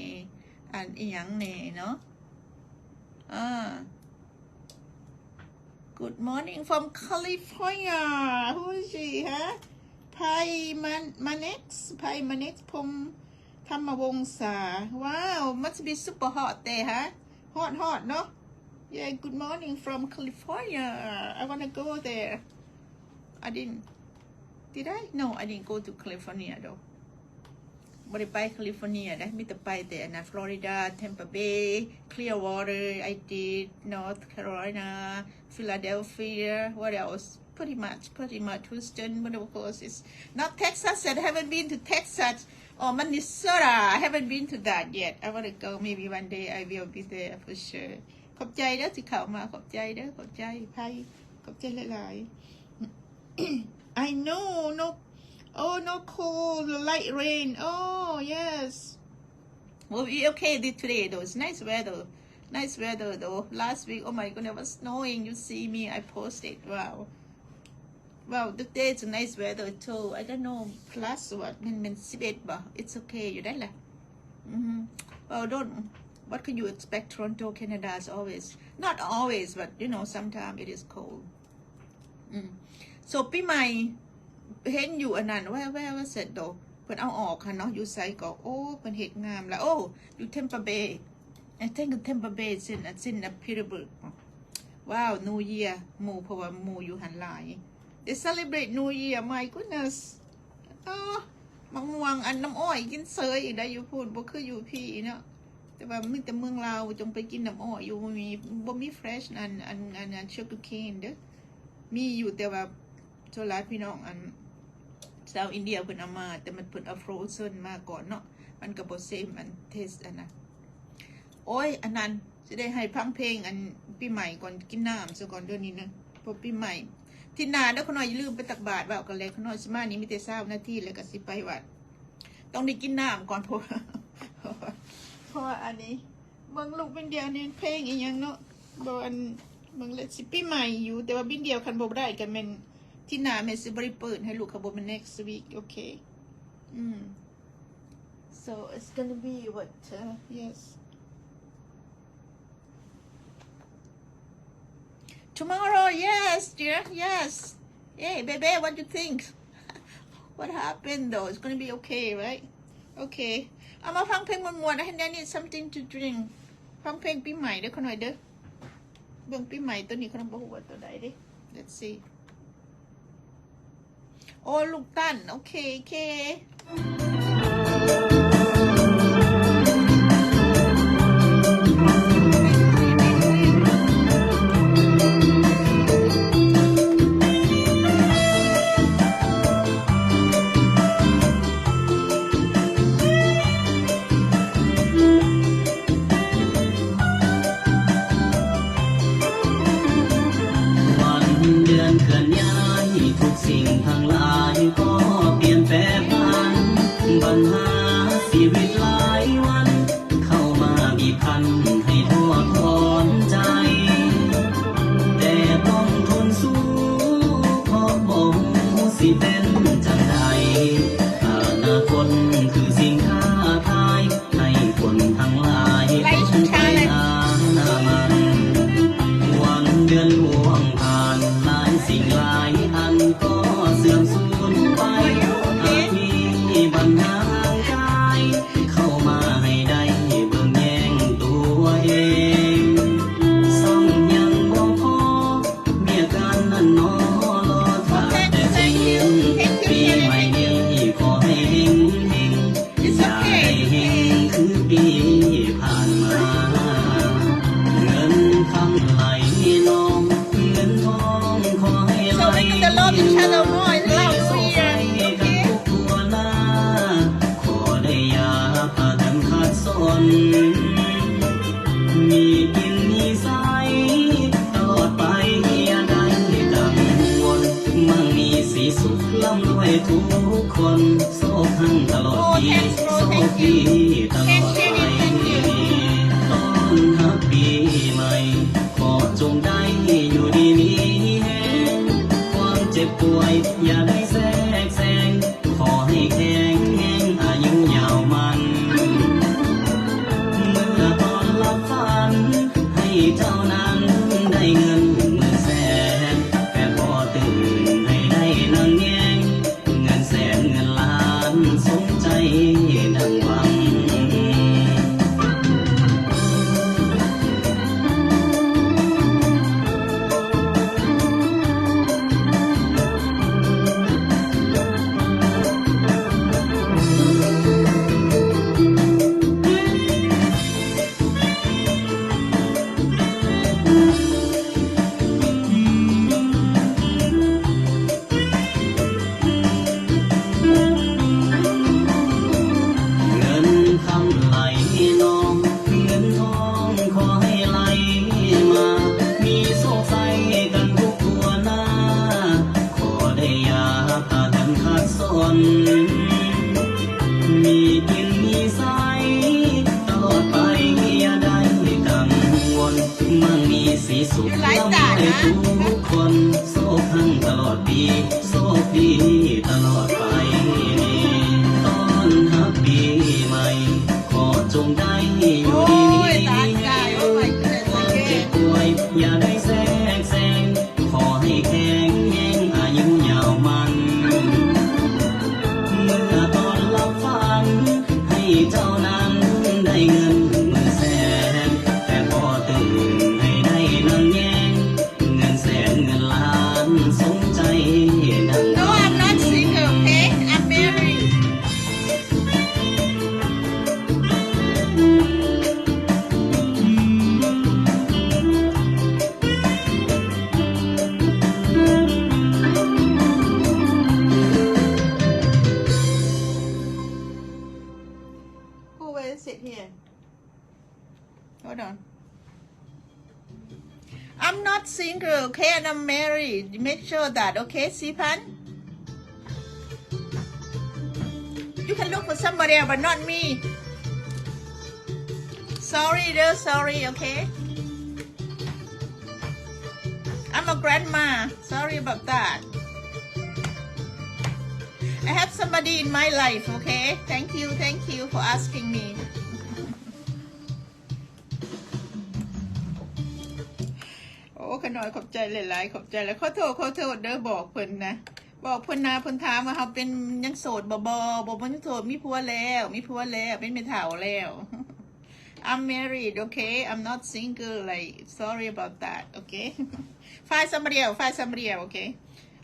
ອັນອີ່ຫຍັງແດ່ເນາະ. ອ່າ Good morning from California. Who is she, huh? ໄພມາ ມາເນັກ ໄພມາເນັກ ພົງທຳມະວົງສາ. Wow, must be super hot there, huh? Hot, hot, no? Yeah, good morning from California. I wanna go there. I didn't, did I? No, I didn't go to California though. ບໍ່ໄດ້ໄປ California ເດ້ ມີແຕ່ໄປແຕ່ອັນນະ Florida, Tampa Bay, Clearwater, I did North Carolina, Philadelphia, what else? Pretty much, pretty much Houston, but of course it's not Texas yet. I haven't been to Texas. Oh, Minnesota. I haven't been to that yet. I wanna go. Maybe one day I will be there for sure. ຂອບໃຈເດີທີ່ເຂົ້າມາ. ຂອບໃຈເດີ. ຂອບໃຈ. ໄພ. ຂອບໃຈຫຼາຍໆ. I know. No. Oh, no cold. The light rain. Oh, yes. Well, we okay this today, though. It's nice weather. Nice weather, though. Last week, oh my goodness, it was snowing. You see me, I posted. Wow. Wow, today it's nice weather too. I don't know, plus what? ແມ່ນ ແມ່ນສິບເອັດບໍ່? It's okay ຢູ່ໄດ້ລະ. Mm-hmm. Well, don't, what can you expect? Toronto, Canada is always, not always, but, you know, sometimes it is cold. ອືມ so ປີໃໝ່ເຫັນຢູ່ອັນນັ້ນ where where was it though? ເພິ່ນເອົາອອກຫັ້ນເນາະ. ຢູ່ໃສກໍ ໂອ້ ເພິ່ນເຮັດງາມລະ. Oh, you Tampa Bay. I think Tampa Bay is in, is in a Petersburg. Wow, New Year ໝູ່ ເພາະວ່າໝູ່ຢູ່ຫັ້ນຫຼາຍ. They celebrate New Year. My goodness. ເອີ ໝາກມ່ວງ ອັນ ນ້ຳອ້ອຍກິນເສີຍອີກໄດ໋ຢູ່ພຸ້ນ ບໍ່ຄືຢູ່ພີ້ເນາະ. ແຕ່ວ່າມີແຕ່ເມືອງລາວຈັ່ງໄປກິນນ້ຳອ້ອຍຢູ່ ບໍ່ມີ ບໍ່ມີ fresh ອັນ ອັນ ອັນ ອັນ sugar cane ເດີ້. ມີຢູ່ ແຕ່ວ່າສ່ວນຫຼາຍພີ່ນ້ອງອັນຊາວອິນເດຍເພິ່ນເອົາມາ ແຕ່ມັນ ເພິ່ນເອົາ frozen ມາກ່ອນເນາະ. ມັນກໍບໍ່ same ອັນ taste ອັນນະ. ໂອ້ຍ ອັນນັ້ນ ຊິໄດ້ໃຫ້ຟັງເພງອັນປີໃໝ່ກ່ອນ ກິນນ້ຳຊະກ່ອນເດີນີ້ນະ. ເພາະປີໃໝ່ ທິດໜ້າເດີ ຂ້ານ້ອຍຢ່າລືມໄປຕັກບາດ. ເວົ້າກັນແລ້ວ ຂ້ານ້ອຍຊິມານີ້ມີແຕ່ຊາວນາທີ ແລ້ວກໍຊິໄປວັດ. ຕ້ອງໄດ້ກິນນ້ຳກ່ອນ ເພາະວ່າ ເພາະວ່າອັນນີ້ ເບິ່ງລູກບິນດຽວນີ້ເພງອີ່ຫຍັງເນາະ. ບໍ່ ອັນ ເບິ່ງແລ້ວຊິປີໃໝ່ຢູ່ ແຕ່ວ່າບິນດຽວຄັນບໍ່ໄດ້ກໍແມ່ນທິດໜ້າແມ່ຊິບໍ່ໄດ້ເປີດໃຫ້ລູກ ກໍບໍ່ແມ່ນ next week. ໂອເຄ ອືມ so it's gonna be what uh, yes. Tomorrow, yes, dear, yes. Hey, baby, what you think? What happened though? It's gonna be okay, right? Okay. ເອົາມາຟັງເພງມ່ວນໆ and I need something to drink. ຟັງເພງປີໃໝ່ເດີ ຂ້ານ້ອຍເດີ. ເບິ່ງປີໃໝ່ຕົວນີ້ ຂ້ານ້ອຍບໍ່ຮູ້ວ່າຕົວໃດເດ້. Let's see. ໂອ້ ລູກຕັນ ໂອເຄ ໂອເຄ. ວັນເດືອນເຄື່ອນຍ້າຍ ທຸກສິ່ງທັງຫຼາຍກໍປ່ຽນແປພັນ. ບັນຫາຊີວິດຫຼາຍວັນ ເຂົ້າມາບີບຄັ້ນໃຫ້ທໍ້ຖອນໃຈ ແຕ່ຕ້ອງທົນສູ້ ເພາະບໍ່ຮູ້ຊິເປັນຈັ່ງໃດ. ອະນາຄົດຄືສິ່ງທ້າທາຍ ໃຫ້ຄົນທັງຫຼາຍຕ້ອງໄປຫາມັນ. ວັນເດືອນລ່ວງຜ່ານ ຫຼາຍສິ່ງຫຼາຍອັນກໍເສື່ອມສູນໄປ. ຫາກມີບັນຫາຮ່າງກາຍ ເຂົ້າມາໃຫ້ໄດ້ເບິ່ງແຍງຕົວ ທຸກຄົນໂຊກຮັ່ງຕະຫຼອດປີ ໂຊກດີຕະຫຼອດໄປ ຕ້ອນຮັບປີໃໝ່ ຂໍຈົ່ງໄດ້ຢູ່ດີມີແຮງ ຄວາມເຈັບປ່ວຍຢ່າໄດ້ແຊກແຊງ ຂໍໃຫ້ແຂງແຮງອາຍຸຍາວໝັ້ນ ເມື່ອຕອນຫຼັບຝັນ ໃຫ້ເຈົ້ານັ້ນໄດ້ເງິນໝື່ນແສນ ແຕ່ພໍຕື່ນໃຫ້ໄດ້ນັ່ງແຍງ ເງິນແສນເງິນລ້ານສົມໃຈດັ່ງ No, I'm not single, okay? I'm married. เ Hold on. I'm not single, okay? And I'm married. Make sure that, okay, ສີ່ພັນ? You can look for somebody else, but not me. Sorry ເດີ້ sorry, okay? I'm a grandma. Sorry about that. I have somebody in my life, okay? Thank you, thank you for asking me. ໂອ້ ຂະນ້ອຍ ຂອບໃຈຫຼາຍໆ ຂອບໃຈຫຼາຍ. ຂໍໂທດ ຂໍໂທດເດີ້ ບອກເພິ່ນນະ ບອກເພິ່ນນະ ເພິ່ນຖາມວ່າເຮົາເປັນ ຍັງໂສດບໍ່ ບໍ່ ບໍ່ ບໍ່ ຍັງໂສດ ມີຜົວແລ້ວ ມີຜົວແລ້ວ ເປັນແມ່ເຖົ້າແລ້ວ. I'm married, okay? I'm not single, like, sorry about that, okay? Find somebody else, find somebody else, okay?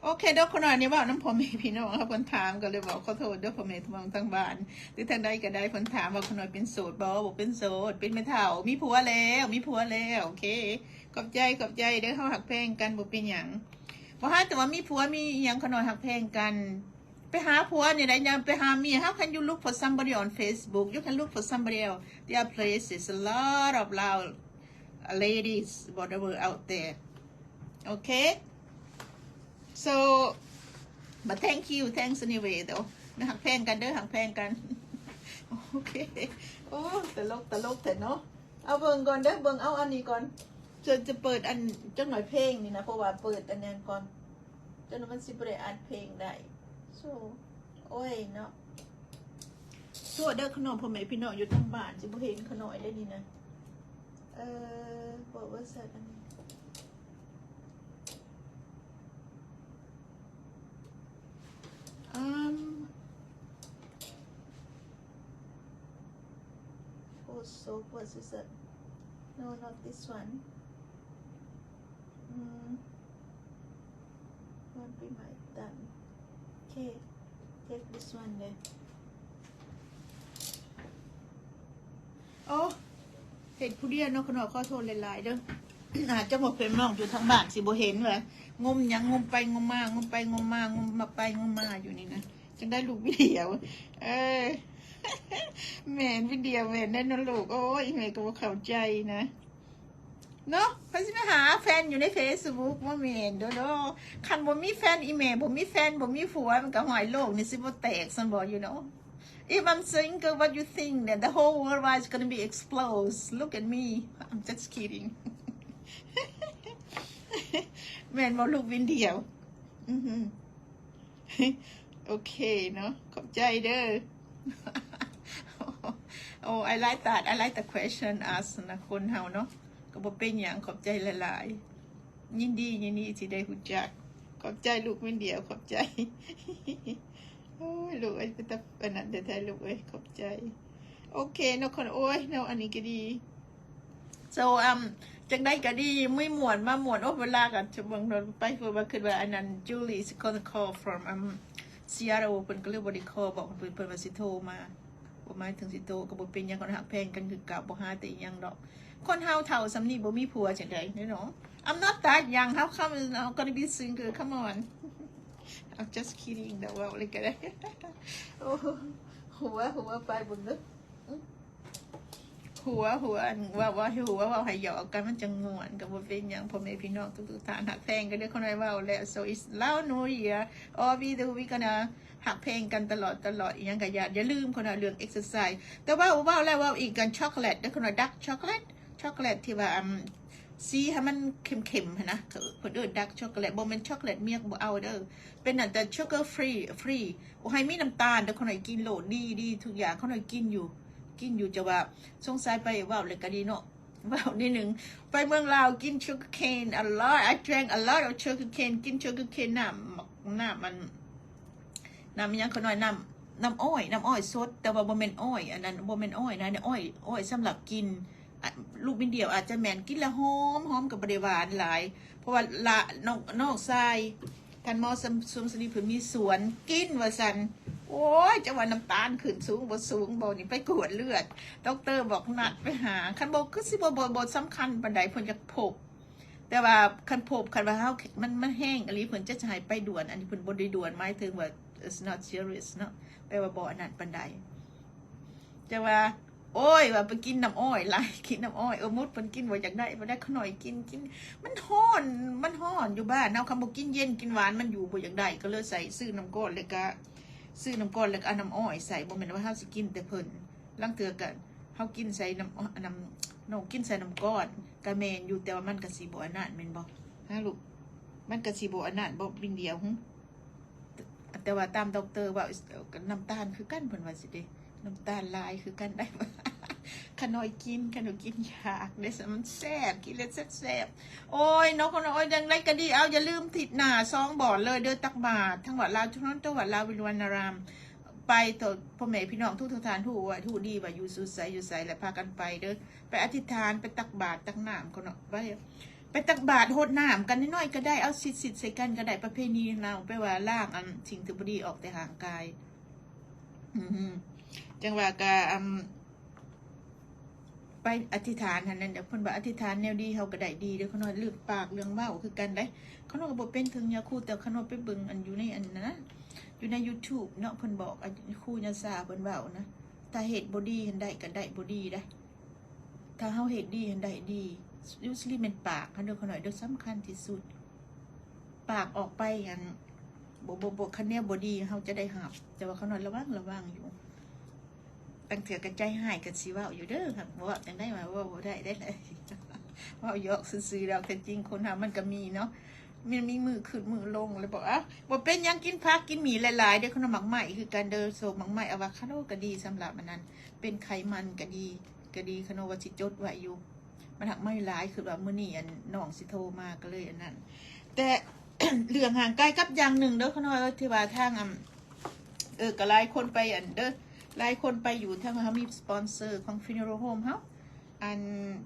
ໂອເຄເດີ້ ຂະນ້ອຍນີ້ເວົ້ານຳພໍ່ແມ່ພີ່ນ້ອງເຮົາ ເພິ່ນຖາມກໍເລີຍເວົ້າ ຂໍໂທດເດີ້ພໍ່ແມ່ພີ່ນ້ອງທາງບ້ານ ຫຼືທາງໃດກໍໄດ້ ເພິ່ນຖາມວ່າຂະນ້ອຍເປັນໂສດບໍ່ ບໍ່ເປັນໂສດ ເປັນແມ່ເຖົ້າ ມີຜົວແລ້ວ ມີຜົວແລ້ວ ໂອເຄ ຂອບໃຈ ຂອບໃຈເດີ້ ເຮົາຮັກແພງກັນ ບໍ່ເປັນຫຍັງ ບໍ່ຫາແຕ່ວ່າມີຜົວມີອີ່ຫຍັງ ຂະນ້ອຍຮັກແພງກັນ ໄປຫາຜົວນີ້ໄດ້ ຢ່າໄປຫາເມຍ How can you look for somebody on Facebook? You can look for somebody else. There are places, a lot of loud ladies, whatever, out there. Okay? So, but thank you, thanks anyway though. ນະ ຮັກແພງກັນເດີ້ ຮັກແພງກັນ. ໂອເຄ ໂອ້ ຕະຫຼົກ ຕະຫຼົກແທ້ເນາະ. ເອົາເບິ່ງກ່ອນເດີ້ ເບິ່ງ ເອົາອັນນີ້ກ່ອນ. ຈະ ຈະເປີດອັນ ຈັກໜ່ອຍເພງນີ້ນະ ເພາະວ່າເປີດອັນນັ້ນກ່ອນ ຈັກໜ່ອຍມັນຊິບໍ່ໄດ້ອັດເພງໄດ້. So ໂອ້ຍເນາະ ໂທດເດີ້ຂະນ້ອຍ ພໍ່ແມ່ພີ່ນ້ອງຢູ່ທາງບ້ານ ຊິບໍ່ເຫັນຂະນ້ອຍເດ້ນີ້ນະ. ເອີ What was that? ອັນນີ້ Um, oh, so what is that? No, not this one. Mm, what be my done? Okay, take this one then. ໂອ້ ເຮັດຜູ້ດຽວເນາະ ຂະນ້ອຍ ຂໍໂທດຫຼາຍໆເດີ້. ອາດຈະບໍ່ເປັນນ້ອງຢູ່ທາງບ້ານຊິບໍ່ເຫັນວ່າ ງົມຫຍັງ ງົມໄປງົມມາ ງົມໄປງົມມາ ງົມມາໄປງົມມາຢູ່ນີ້ນະ. ຈັ່ງໄດ້ລູກວິດຽວ ເອີ ແມ່ນ ວິດຽວແມ່ນໄດ້ເນາະລູກ. ໂອ້ຍ ແມ່ກໍບໍ່ເຂົ້າໃຈນະ ເນາະ ໃຜຊິໄປຫາແຟນຢູ່ໃນ Facebook ບໍ່ແມ່ນເດີ້. ຄັນບໍ່ມີແຟນ ອີ່ແມ່ບໍ່ມີແຟນ ບໍ່ມີຜົວ ມັນກໍຫ້ອຍໂລກນີ້ຊິບໍ່ແຕກຊັ້ນບໍ່ you know? If I'm single, what you think? Then the whole world is gonna be explode. Look at me. I'm just kidding. ແມ່ນບໍ່ລູກວິນດຽວ? ອື ໂອເຄເນາະ ຂອບໃຈເດີ້. Oh, I like that. I like the question ask ນະ ຄົນເຮົາເນາະ ກໍບໍ່ເປັນຫຍັງ ຂອບໃຈຫຼາຍໆ. ຍິນດີ ຍິນດີທີ່ໄດ້ຮູ້ຈັກ. ຂອບໃຈລູກວິນດຽວ ຂອບໃຈ. ໂອ້ຍ ລູກເອີຍ ເປັນຕາອັນນັ້ນແທ້ໆ ລູກເອີຍ ຂອບໃຈ. ໂອເຄເນາະ ຄົນ ໂອ້ຍ ແນວອັນນີ້ກໍດີ. So, um, ຈັ່ງໃດກໍດີ ມີມ່ວນມາມ່ວນ. ໂອ້ ເວລາກໍຈະເບິ່ງໂດນໄປ ເພິ່ນວ່າ ຄິດວ່າອັນນັ້ນ Julie is gonna call from, um, Seattle. ເພິ່ນກໍເລີຍບໍ່ໄດ້ call ບອກເພິ່ນ ເພິ່ນວ່າຊິໂທມາ. ບໍ່ໝາຍເຖິງຊິໂຕ ກໍບໍ່ເປັນຫຍັງ ຄົນຮັກແພງກັນຄືເກົ່າ ບໍ່ຫາແຕ່ອີ່ຫຍັງດອກ. ຄົນເຮົາເຖົ້າສ່ຳນີ້ບໍ່ມີຜົວຈັ່ງໃດເນາະ? I'm not that young. How come I'm gonna be single? Come on. I'm just kidding. ດອກ ເວົ້າເລີຍກໍໄດ້. ໂອ້ ຫົວ ຫົວ ໄປເບິ່ງເດີ້. ຫົວ ຫົວ ອັນ ເວົ້າ ເວົ້າໃຫ້ຫົວ ເວົ້າໃຫ້ຫຍອກກັນ ມັນຈັ່ງມ່ວນ. ກໍບໍ່ເປັນຫຍັງ ພໍ່ແມ່ພີ່ນ້ອງທຸກໆທ່ານ ຮັກແພງກັນເດີ້. ຂະນ້ອຍເວົ້າແລ້ວ so it's Lao New Year. All we do, we gonna ຮັກແພງກັນຕະຫຼອດ ຕະຫຼອດ ອີ່ຫຍັງກໍຢ່າ ຢ່າລືມ ຂະນ້ອຍ ເລື່ອງ exercise. ແຕ່ວ່າເວົ້າແລ້ວເວົ້າອີກ ກັນ chocolate ເດີ້ ຂະນ້ອຍ dark chocolate, chocolate ທີ່ວ່າ ອາ ສີໃຫ້ມັນເຂັ້ມໆຫັ້ນນະ ເພິ່ນເອີ້ນ dark chocolate ບໍ່ແມ່ນ chocolate milk ບໍ່ເອົາເດີ ເປັນອັນແຕ່ sugar free free ບໍ່ໃຫ້ມີນ້ຳຕານເດີ. ຂ້ານ້ອຍກິນໂລດ ດີໆ ທຸກຢ່າງ ຂ້ານ້ອຍກິນຢູ່ ກິນຢູ່. ຈະວ່າ ສົງໄສໄປເວົ້າແລ້ວກະດີເນາະ ເວົ້ານິດໜຶ່ງ ໄປເມືອງລາວກິນ sugar cane a lot. I drank a lot of sugar cane. ກິນ sugar cane ນ້ຳ ນ້ຳອັນ ນ້ຳອີ່ຫຍັງ ຂ້ານ້ອຍ ນ້ຳ ນ້ຳອ້ອຍ ນ້ຳອ້ອຍສົດ ແຕ່ວ່າບໍ່ແມ່ນອ້ອຍອັນນັ້ນ ບໍ່ແມ່ນອ້ອຍນະ ອ້ອຍ ອ້ອຍສຳລັບກິນ. ອະ ລູກບິນດຽວອາດຈະແມ່ນ ກິນແລ້ວຫອມ ຫອມກໍບໍ່ໄດ້ຫວານຫຼາຍ ເພາະວ່າລະ ນ້ອງ ນ້ອງຊາຍທ່ານໝໍ ຊຳ ຊວງສະລີເພິ່ນມີສວນ ກິນວ່າຊັ້ນ. ໂອ້ຍ ຈັກວ່ານ້ຳຕານຂຶ້ນສູງບໍ່ສູງບໍ່ນີ້ ໄປກວດເລືອດ ດັອກເຕີບອກນັດໄປຫາ. ຄັນບໍ່ ຄືຊິບໍ່ ບໍ່ ບໍ່ສຳຄັນປານໃດ ເພິ່ນຢາກພົບ ແຕ່ວ່າຄັນພົບ ຄັນວ່າເຮົາ ມັນ ມັນແຮງອີ່ຫຼີ ເພິ່ນຈະໃຫ້ໄປດ່ວນ. ອັນນີ້ເພິ່ນບໍ່ໄດ້ດ່ວນ ໝາຍເຖິງວ່າ it's not serious ເນາະ ແປວ່າບໍ່ອັນນັ້ນປານໃດ. ແຕ່ວ່າ ໂອ້ຍ ວ່າໄປກິນນ້ຳອ້ອຍຫຼາຍ ກິນນ້ຳອ້ອຍ ເອີ ໝົດ ເພິ່ນກິນບໍ່ຢາກໄດ້ ບໍ່ໄດ້ ຂ້ານ້ອຍກິນ ກິນ ມັນຮ້ອນ ມັນຮ້ອນຢູ່ບ້ານເຮົາ ຄັນບໍ່ກິນເຢັນກິນຫວານມັນຢູ່ບໍ່ຢາກໄດ້ ກໍເລີຍໃສ່ ຊື້ນ້ຳກ້ອນ ແລ້ວກະ ຊື້ນ້ຳກ້ອນ ແລ້ວກະເອົານ້ຳອ້ອຍໃສ່. ບໍ່ແມ່ນວ່າເຮົາຊິກິນແຕ່ເພິ່ນ ລາງເທື່ອກະເຮົາກິນໃສ່ນ້ຳ ນ້ຳ ນ້ອງກິນໃສ່ນ້ຳກ້ອນ ກະແມ່ນຢູ່ ແຕ່ວ່າມັນກະຊິບໍ່ອັນນັ້ນແມ່ນບໍ່ ຮະລູກ? ມັນກະຊິບໍ່ອັນນັ້ນບໍ່ ບິນດຽວ ຫື? ແຕ່ວ່າຕາມດັອກເຕີເວົ້າ ນ້ຳຕານຄືກັນ ເພິ່ນວ່າຊີ້ເດ ນ້ຳຕານຫຼາຍຄືກັນໄດ໋. ຂ້ານ້ອຍກິນ ຂ້ານ້ອຍກິນຢາກເດ້ ມັນແຊບ ກິນແລ້ວແຊບໆ. ໂອ້ຍ ນ້ອງຄົນ ໂອ້ຍ ຈັ່ງໃດກໍດີ ເອົາ ຢ່າລືມທິດໜ້າສອງບ່ອນເລີຍເດີ ຕັກບາດ ທັງວັດລາວໂຕຣອນໂຕ ວັດລາວວິລຸວັນນາຣາມ ໄປຕໍ່ພໍ່ແມ່ພີ່ນ້ອງທຸກໆທ່ານ ຮູ້ວ່າ ຮູ້ດີວ່າຢູ່ສຸດໃສຢູ່ໃສ ແລະ ພາກັນໄປເດີ ໄປອະທິຖານ ໄປຕັກບາດຕັກນ້ຳ ເຂົາເນາະ ໄປ ໄປຕັກບາດ ຫົດນ້ຳກັນໜ້ອຍໆກໍໄດ້ ເອົາສິດໆໃສ່ກັນກໍໄດ້ ປະເພນີລາວ ແປວ່າລ້າງອັນສິ່ງທີ່ບໍ່ດີອອກແຕ່ຮ່າງກາຍ. ອືມ ຈັ່ງວ່າກະ ອຳ ໄປອະທິຖານຫັ້ນນະ ເພິ່ນວ່າອະທິຖານແນວດີເຮົາກໍໄດ້ດີເດີ. ຂ້ານ້ອຍເລື່ອງປາກເລື່ອງເວົ້າຄືກັນໄດ໋ ຂ້ານ້ອຍກໍບໍ່ເປັນເຖິງຍາຄູ ແຕ່ຂ້ານ້ອຍໄປເບິ່ງອັນຢູ່ໃນອັນນັ້ນນະ ຢູ່ໃນ YouTube ເນາະ ເພິ່ນບອກ ອາ ຄູຍາຊາເພິ່ນເວົ້ານະ ຖ້າເຮັດບໍ່ດີຫັ້ນໄດ້ ກໍໄດ້ບໍ່ດີໄດ໋. ຖ້າເຮົາເຮັດດີຫັ້ນໄດ້ດີ usually ແມ່ນປາກຫັ້ນເດີ ຂ້ານ້ອຍເດີ ສຳຄັນທີ່ສຸດ. ປາກອອກໄປຫັ້ນ ບໍ່ ບໍ່ ບໍ່ ຄັນແນວບໍ່ດີເຮົາຈະໄດ້ຮັບ. ແຕ່ວ່າຂ້ານ້ອຍລະວັງ ລະວັງຢູ່ ລາງເທື່ອກໍໃຈຮ້າຍກໍຊິເວົ້າຢູ່ເດີ ຫາກເວົ້າຈັ່ງໃດວ່າເວົ້າບໍ່ໄດ້ໄດ໋ ເວົ້າຢອກຊື່ໆດອກ ແທ້ຈິງຄົນເຮົາມັນກໍມີເນາະ ມັນມີມື້ຂຶ້ນມື້ລົງ ແລ້ວບອກ ເອົ້າ ບໍ່ເປັນຫຍັງ ກິນຜັກກິນໝີ່ຫຼາຍໆເດີ. ຂະໜົມໝາກໄມ້ຄືກັນເດີ ໂຊກໝາກໄມ້ ອາວາຄາໂດກໍດີ ສຳລັບອັນນັ້ນ ເປັນໄຂມັນກໍດີ ກໍດີ. ຂະໜົມວ່າຊິຈົດໄວ້ຢູ່ ມັນຫາກໄມ້ຫຼາຍ ຄືວ່າມື້ນີ້ອັນນ້ອງຊິໂທມາກໍເລີຍອັນນັ້ນ. ແຕ່ ເລື່ອງຫ່າງໄກກັບຢ່າງໜຶ່ງເດີ ຂະໜົມທີ່ວ່າທາງ ອັນ ເອີ ກໍຫຼາຍຄົນໄປອັນເດີ ຫຼາຍຄົນໄປຢູ່ທາງເຮົາມີສະປອນເຊີຂອງ funeral home ເຮົາ ອັນ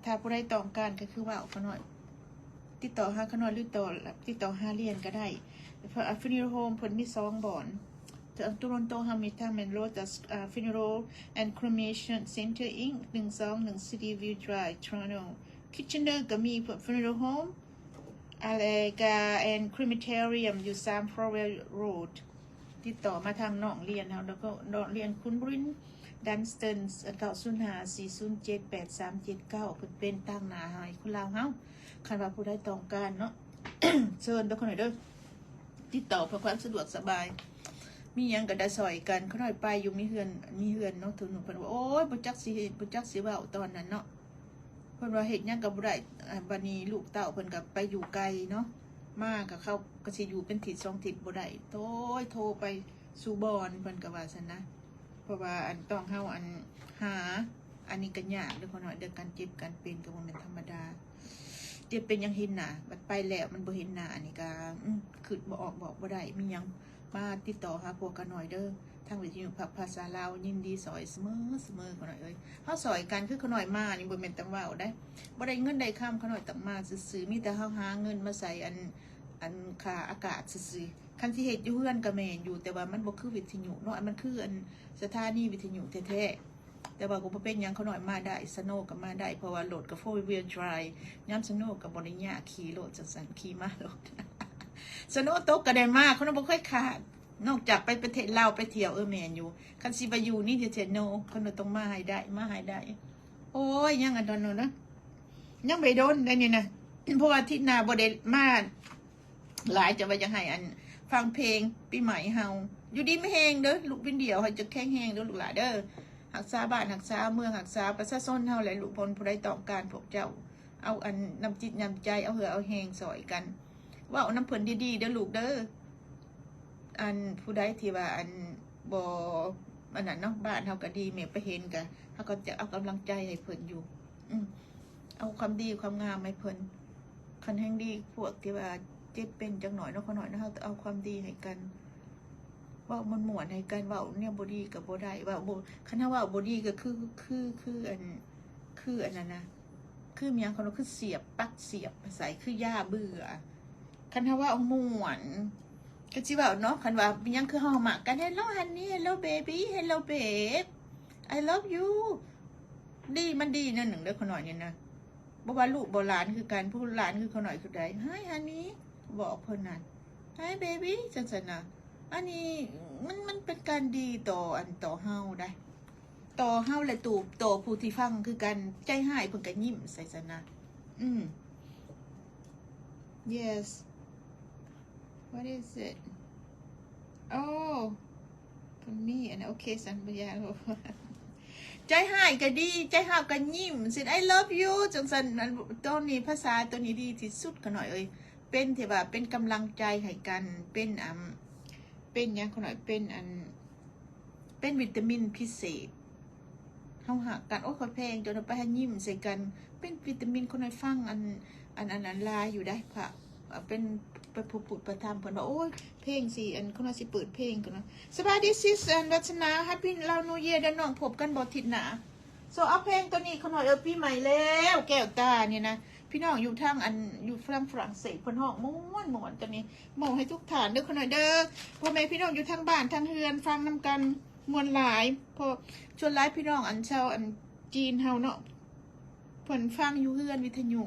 ຖ້າຜູ້ໃດຕ້ອງການກໍຄືເວົ້າຂະໜອຍ ຕິດຕໍ່ຫາຂະໜອຍ ຫຼື ຕໍ່ ຕິດຕໍ່ຫາລຽນກໍໄດ້. ເພາະ funeral home ເພິ່ນມີສອງບ່ອນ ໂຕຣອນໂຕເຮົາມີທັງແມ່ນ Lotus ອາ Funeral and Cremation Center Inc ໜຶ່ງສອງໜຶ່ງ City View Drive Toronto. Kitchener ກໍມີ funeral home ອາ ແລະ ກະ and crematorium ຢູ່ Sam Farewell Road. ຕິດຕໍ່ມາທາງນ້ອງລຽນເຮົາ ແລ້ວກໍນ້ອງລຽນຄຸນບຣິນ Dunstan ເກົ້າສູນຫ້າ ສີ່ສູນເຈັດ ແປດສາມເຈັດເກົ້າ ເພິ່ນເປັນຕາງໜ້າໃຫ້ຄົນລາວເຮົາ. ຄັນວ່າຜູ້ໃດຕ້ອງການເນາະ ເຊີນເດີຂະໜອຍເດີ ຕິດຕໍ່ເພື່ອຄວາມສະດວກສະບາຍ ມີຫຍັງກໍໄດ້ຊ່ອຍກັນ. ຂະໜອຍໄປຢູ່ມີເຮືອນ ມີເຮືອນເນາະ ເທື່ອໜຶ່ງເພິ່ນວ່າ ໂອ້ຍ ບໍ່ຈັກຊິເຮັດ ບໍ່ຈັກຊິເວົ້າຕອນນັ້ນເນາະ ເພິ່ນວ່າເຮັດຫຍັງກໍບໍ່ໄດ້. ອາ ບັດນີ້ລູກເຕົ້າເພິ່ນກໍໄປຢູ່ໄກເນາະ ມາກໍເຂົາກໍຊິຢູ່ເປັນທິດສອງທິດບໍ່ໄດ້ ໂທ ໂທໄປສູ່ບ່ອນ ເພິ່ນກໍວ່າຊັ້ນນະ. ເພາະວ່າອັນຕ້ອງເຮົາອັນຫາ ອັນນີ້ກໍຍາກເດີຂະໜອຍເດີ ການເຈັບການເປັນກໍບໍ່ແມ່ນທຳມະດາ ເຈັບເປັນຫຍັງເຫັນໜ້າ ບັດໄປແລ້ວມັນບໍ່ເຫັນໜ້າ ອັນນີ້ກໍ ອືມ ຄິດບໍ່ອອກ ບອກບໍ່ໄດ້ ມີຫຍັງ ມາຕິດຕໍ່ຫາພວກຂ້ານ້ອຍເດີ ທາງວິທະຍຸພາກພາສາລາວຍິນດີຊ່ອຍສະເໝີ ສະເໝີຂະນ້ອຍເອີຍ. ເຮົາຊ່ອຍກັນ ຄືຂະນ້ອຍມານີ້ບໍ່ແມ່ນຕ້ອງເວົ້າໄດ໋ ບໍ່ໄດ້ເງິນໄດ້ຄຳ ຂະນ້ອຍຕ້ອງມາຊື່ໆ ມີແຕ່ເຮົາຫາເງິນມາໃສ່ອັນ ອັນຄ່າອາກາດຊື່ໆ. ຄັນຊິເຮັດຢູ່ເຮືອນກໍແມ່ນຢູ່ ແຕ່ວ່າມັນບໍ່ຄືວິທະຍຸເນາະ ອັນມັນຄືອັນສະຖານີວິທະຍຸແທ້ໆ. ແຕ່ວ່າກໍບໍ່ເປັນຫຍັງ ຂະນ້ອຍມາໄດ້ ສະໂນກໍມາໄດ້ ເພາະວ່າລົດກໍ four wheel drive ຍາມສະໂນກໍບໍ່ໄດ້ຍາກ ຂີ່ລົດຈັ່ງຊັ້ນ ຂີ່ມາໂລດ ສະໂນຕົກກໍໄດ້ມາ ຂະນ້ອຍບໍ່ເຄີຍຂາດ ນອກຈາກໄປປະເທດລາວໄປທ່ຽວ. ເອີ ແມ່ນຢູ່ ຄັນຊິໄປຢູ່ນີ້ແທ້ໆ ໂນ ຂະນ້ອຍຕ້ອງມາໃຫ້ໄດ້ ມາໃຫ້ໄດ້. ໂອ້ຍ ຍັງອັນດອນໂນນະ ຍັງໄປດົນໄດ້ນີ້ນະ ເພາະວ່າທິດໜ້າບໍ່ໄດ້ມາ ຫຼາຍ ຈະວ່າຢາກໃຫ້ອັນຟັງເພງປີໃໝ່ເຮົາ ຢູ່ດີມີແຮງເດີ ລູກວິນດຽວ ໃຫ້ເຈົ້າແຂງແຮງເດີລູກຫຼາເດີ ຮັກສາບ້ານ ຮັກສາເມືອງ ຮັກສາປະຊາຊົນເຮົາແຫຼະລູກ. ບໍ່ມີຜູ້ໃດຕ້ອງການພວກເຈົ້າ ເອົາອັນນ້ຳຈິດນ້ຳໃຈ ເອົາເຫື່ອເອົາແຮງຊ່ອຍກັນ. ເວົ້ານຳເພິ່ນດີໆເດີລູກເດີ. ອັນຜູ້ໃດທີ່ວ່າອັນບໍ່ອັນນັ້ນເນາະ ບ້ານເຮົາກໍດີ ແມ່ໄປເຫັນກໍ ເຮົາກໍຈະເອົາກຳລັງໃຈໃຫ້ເພິ່ນຢູ່. ອືມ ເອົາຄວາມດີຄວາມງາມໃຫ້ເພິ່ນ. ຄັນແຮ່ງດີພວກທີ່ວ່າເຈັບເປັນຈັກໜ້ອຍເນາະ ຂ້ານ້ອຍເນາະ ເຮົາຕ້ອງເອົາຄວາມດີໃຫ້ກັນ. ເວົ້າມ່ວນໆໃຫ້ກັນ ເວົ້າແນວບໍ່ດີກໍບໍ່ໄດ້ ເວົ້າບໍ່ ຄັນເຮົາເວົ້າບໍ່ດີກໍຄື ຄື ຄືອັນ ຄືອັນນັ້ນນະ ຄືມີຫຍັງເຂົາວ່າ ຄືສຽບ ປັກສຽບໃສ່ ຄືຢາເບື່ອ. ຄັນເຮົາເວົ້າມ່ວນກໍຊິເວົ້າເນາະ ຄັນວ່າມີຫຍັງຄືເຮົາມັກກັນ Hello honey, hello baby, hello babe, I love you. ດີ ມັນດີແນວໜຶ່ງເດີ ຂ້ານ້ອຍນີ້ນະ. ບໍ່ວ່າລູກບໍ່ຫຼານຄືກັນ ຜູ້ຫຼານຄືຂ້ານ້ອຍຄືໃດ Hi honey ບອກເພິ່ນນັ້ນ Hi baby ຈັ່ງຊັ້ນນະ. ອັນນີ້ມັນ ມັນເປັນການດີຕໍ່ອັນ ຕໍ່ເຮົາໄດ໋ ຕໍ່ເຮົາ ແລະ ຕໍ່ ຕໍ່ຜູ້ທີ່ຟັງຄືກັນ. ໃຈຮ້າຍເພິ່ນກໍຍິ້ມໃສ່ຊັ້ນນະ. ອືມ Yes, what is it? Oh, ເພິ່ນມີອັນນັ້ນ ໂອເຄ ສັນບໍ່ຢາກ. ໃຈຮ້າຍກໍດີ ໃຈຮ້າຍກໍຍິ້ມ ເຊັ່ນ I love you ຈັ່ງຊັ້ນ. ອັນໂຕນີ້ ພາສາໂຕນີ້ດີທີ່ສຸດ ຂ້ານ້ອຍເອີຍ. ເປັນທີ່ວ່າເປັນກຳລັງໃຈໃຫ້ກັນ ເປັນ ອຳ ເປັນຫຍັງ ຂ້ານ້ອຍ ເປັນອັນ ເປັນວິຕາມິນພິເສດ. ເຮົາຮັກກັນ ໂອ້ຍ ຂ້ອຍແພງ ເຈົ້ານະ ໄປຫາຍິ້ມໃສ່ກັນ ເປັນວິຕາມິນ. ຂ້ານ້ອຍຟັງອັນ ອັນ ອັນ ອັນຫຼາຍຢູ່ໄດ໋ ພະ ເປັນ ໄປຜູ້ປຸດປະທຳ ເພິ່ນວ່າ ໂອ້ຍ ເພງຊິ ອັນ ຂ້ານ້ອຍຊິເປີດເພງກ່ອນນະ. ສະບາຍດີ sis ອັນ ວັດສະໜາ Happy Lao New Year ເດີນ້ອງ ພົບກັນບໍ່ທິດໜ້າ. So ເອົາເພງໂຕນີ້ ຂ້ານ້ອຍເອີຍ ປີໃໝ່ແລ້ວແກ້ວຕານີ້ນະ ພີ່ນ້ອງຢູ່ທາງອັນ ຢູ່ທາງຝຣັ່ງເສດ ເພິ່ນຮ້ອງມ່ວນໆ ໂຕນີ້ ມອບໃຫ້ທຸກທ່ານເດີ ຂ້ານ້ອຍເດີ. ພໍ່ແມ່ພີ່ນ້ອງຢູ່ທາງບ້ານທາງເຮືອນ ຟັງນຳກັນ ມ່ວນຫຼາຍ ເພາະສ່ວນຫຼາຍພີ່ນ້ອງອັນຊາວອັນຈີນເຮົາເນາະ ເພິ່ນຟັງຢູ່ເຮືອນວິທະຍຸ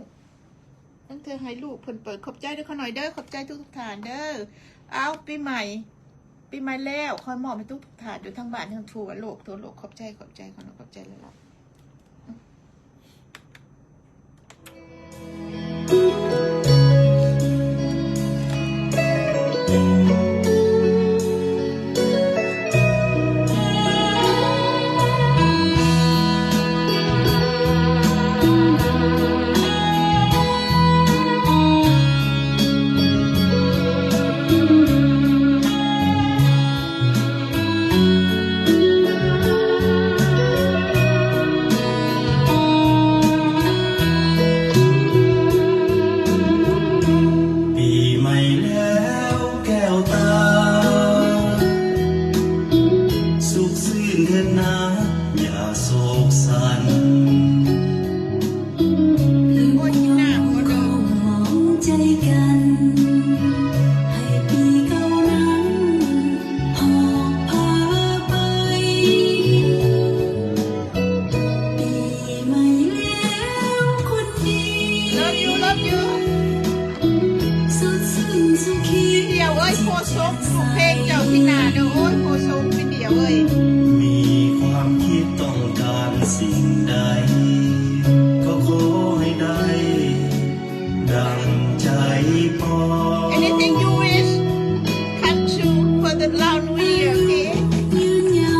ລາງເທື່ອໃຫ້ລູກເພິ່ນເປີດ. ຂອບໃຈເດີຂ້ານ້ອຍເດີ ຂອບໃຈທຸກໆທ່ານເດີ. ເອົາ ປີໃໝ່ ປີໃໝ່ແລ້ວ ຂໍໃຫ້ມອບໃຫ້ທຸກໆທ່ານຢູ່ທາງບ້ານ ທັງທົ່ວໂລກ ທົ່ວໂລກ. ຂອບໃຈ ຂອບໃຈ ຂໍຂອບໃຈຫຼາຍໆ. ປີໃໝ່ແລ້ວແກ້ວຕາ ສຸກຊື່ນເທີນນາ ຢ່າໂສກສັນ. Anything you wish come true for the Lao New Year, okay?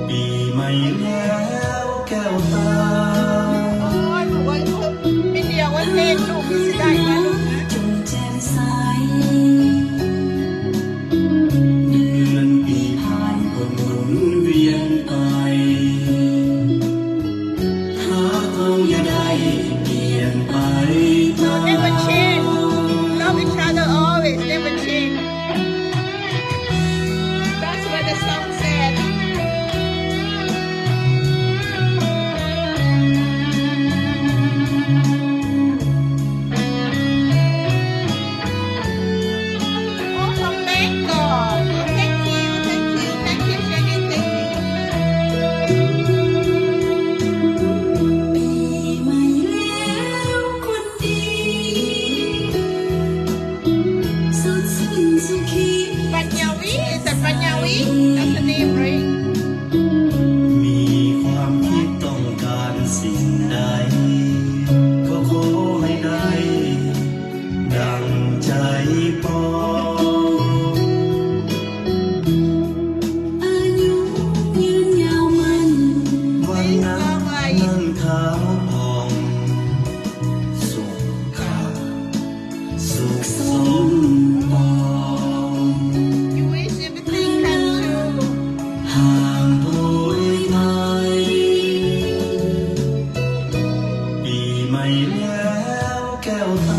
ປີໃໝ່ແລ້ວແກ້ວຕາ ໂອ້ຍ ລູກເອີຍ ມີດຽວວັນເພັນລູກຊິໄດ້ມາລູກນະ. ເດືອນປີຜ່ານກໍໝູນວຽນໄປ Never change. Love each other always. Never change. That's what the song said. ໃຫ້ແລ້ວແກ້ວຕາ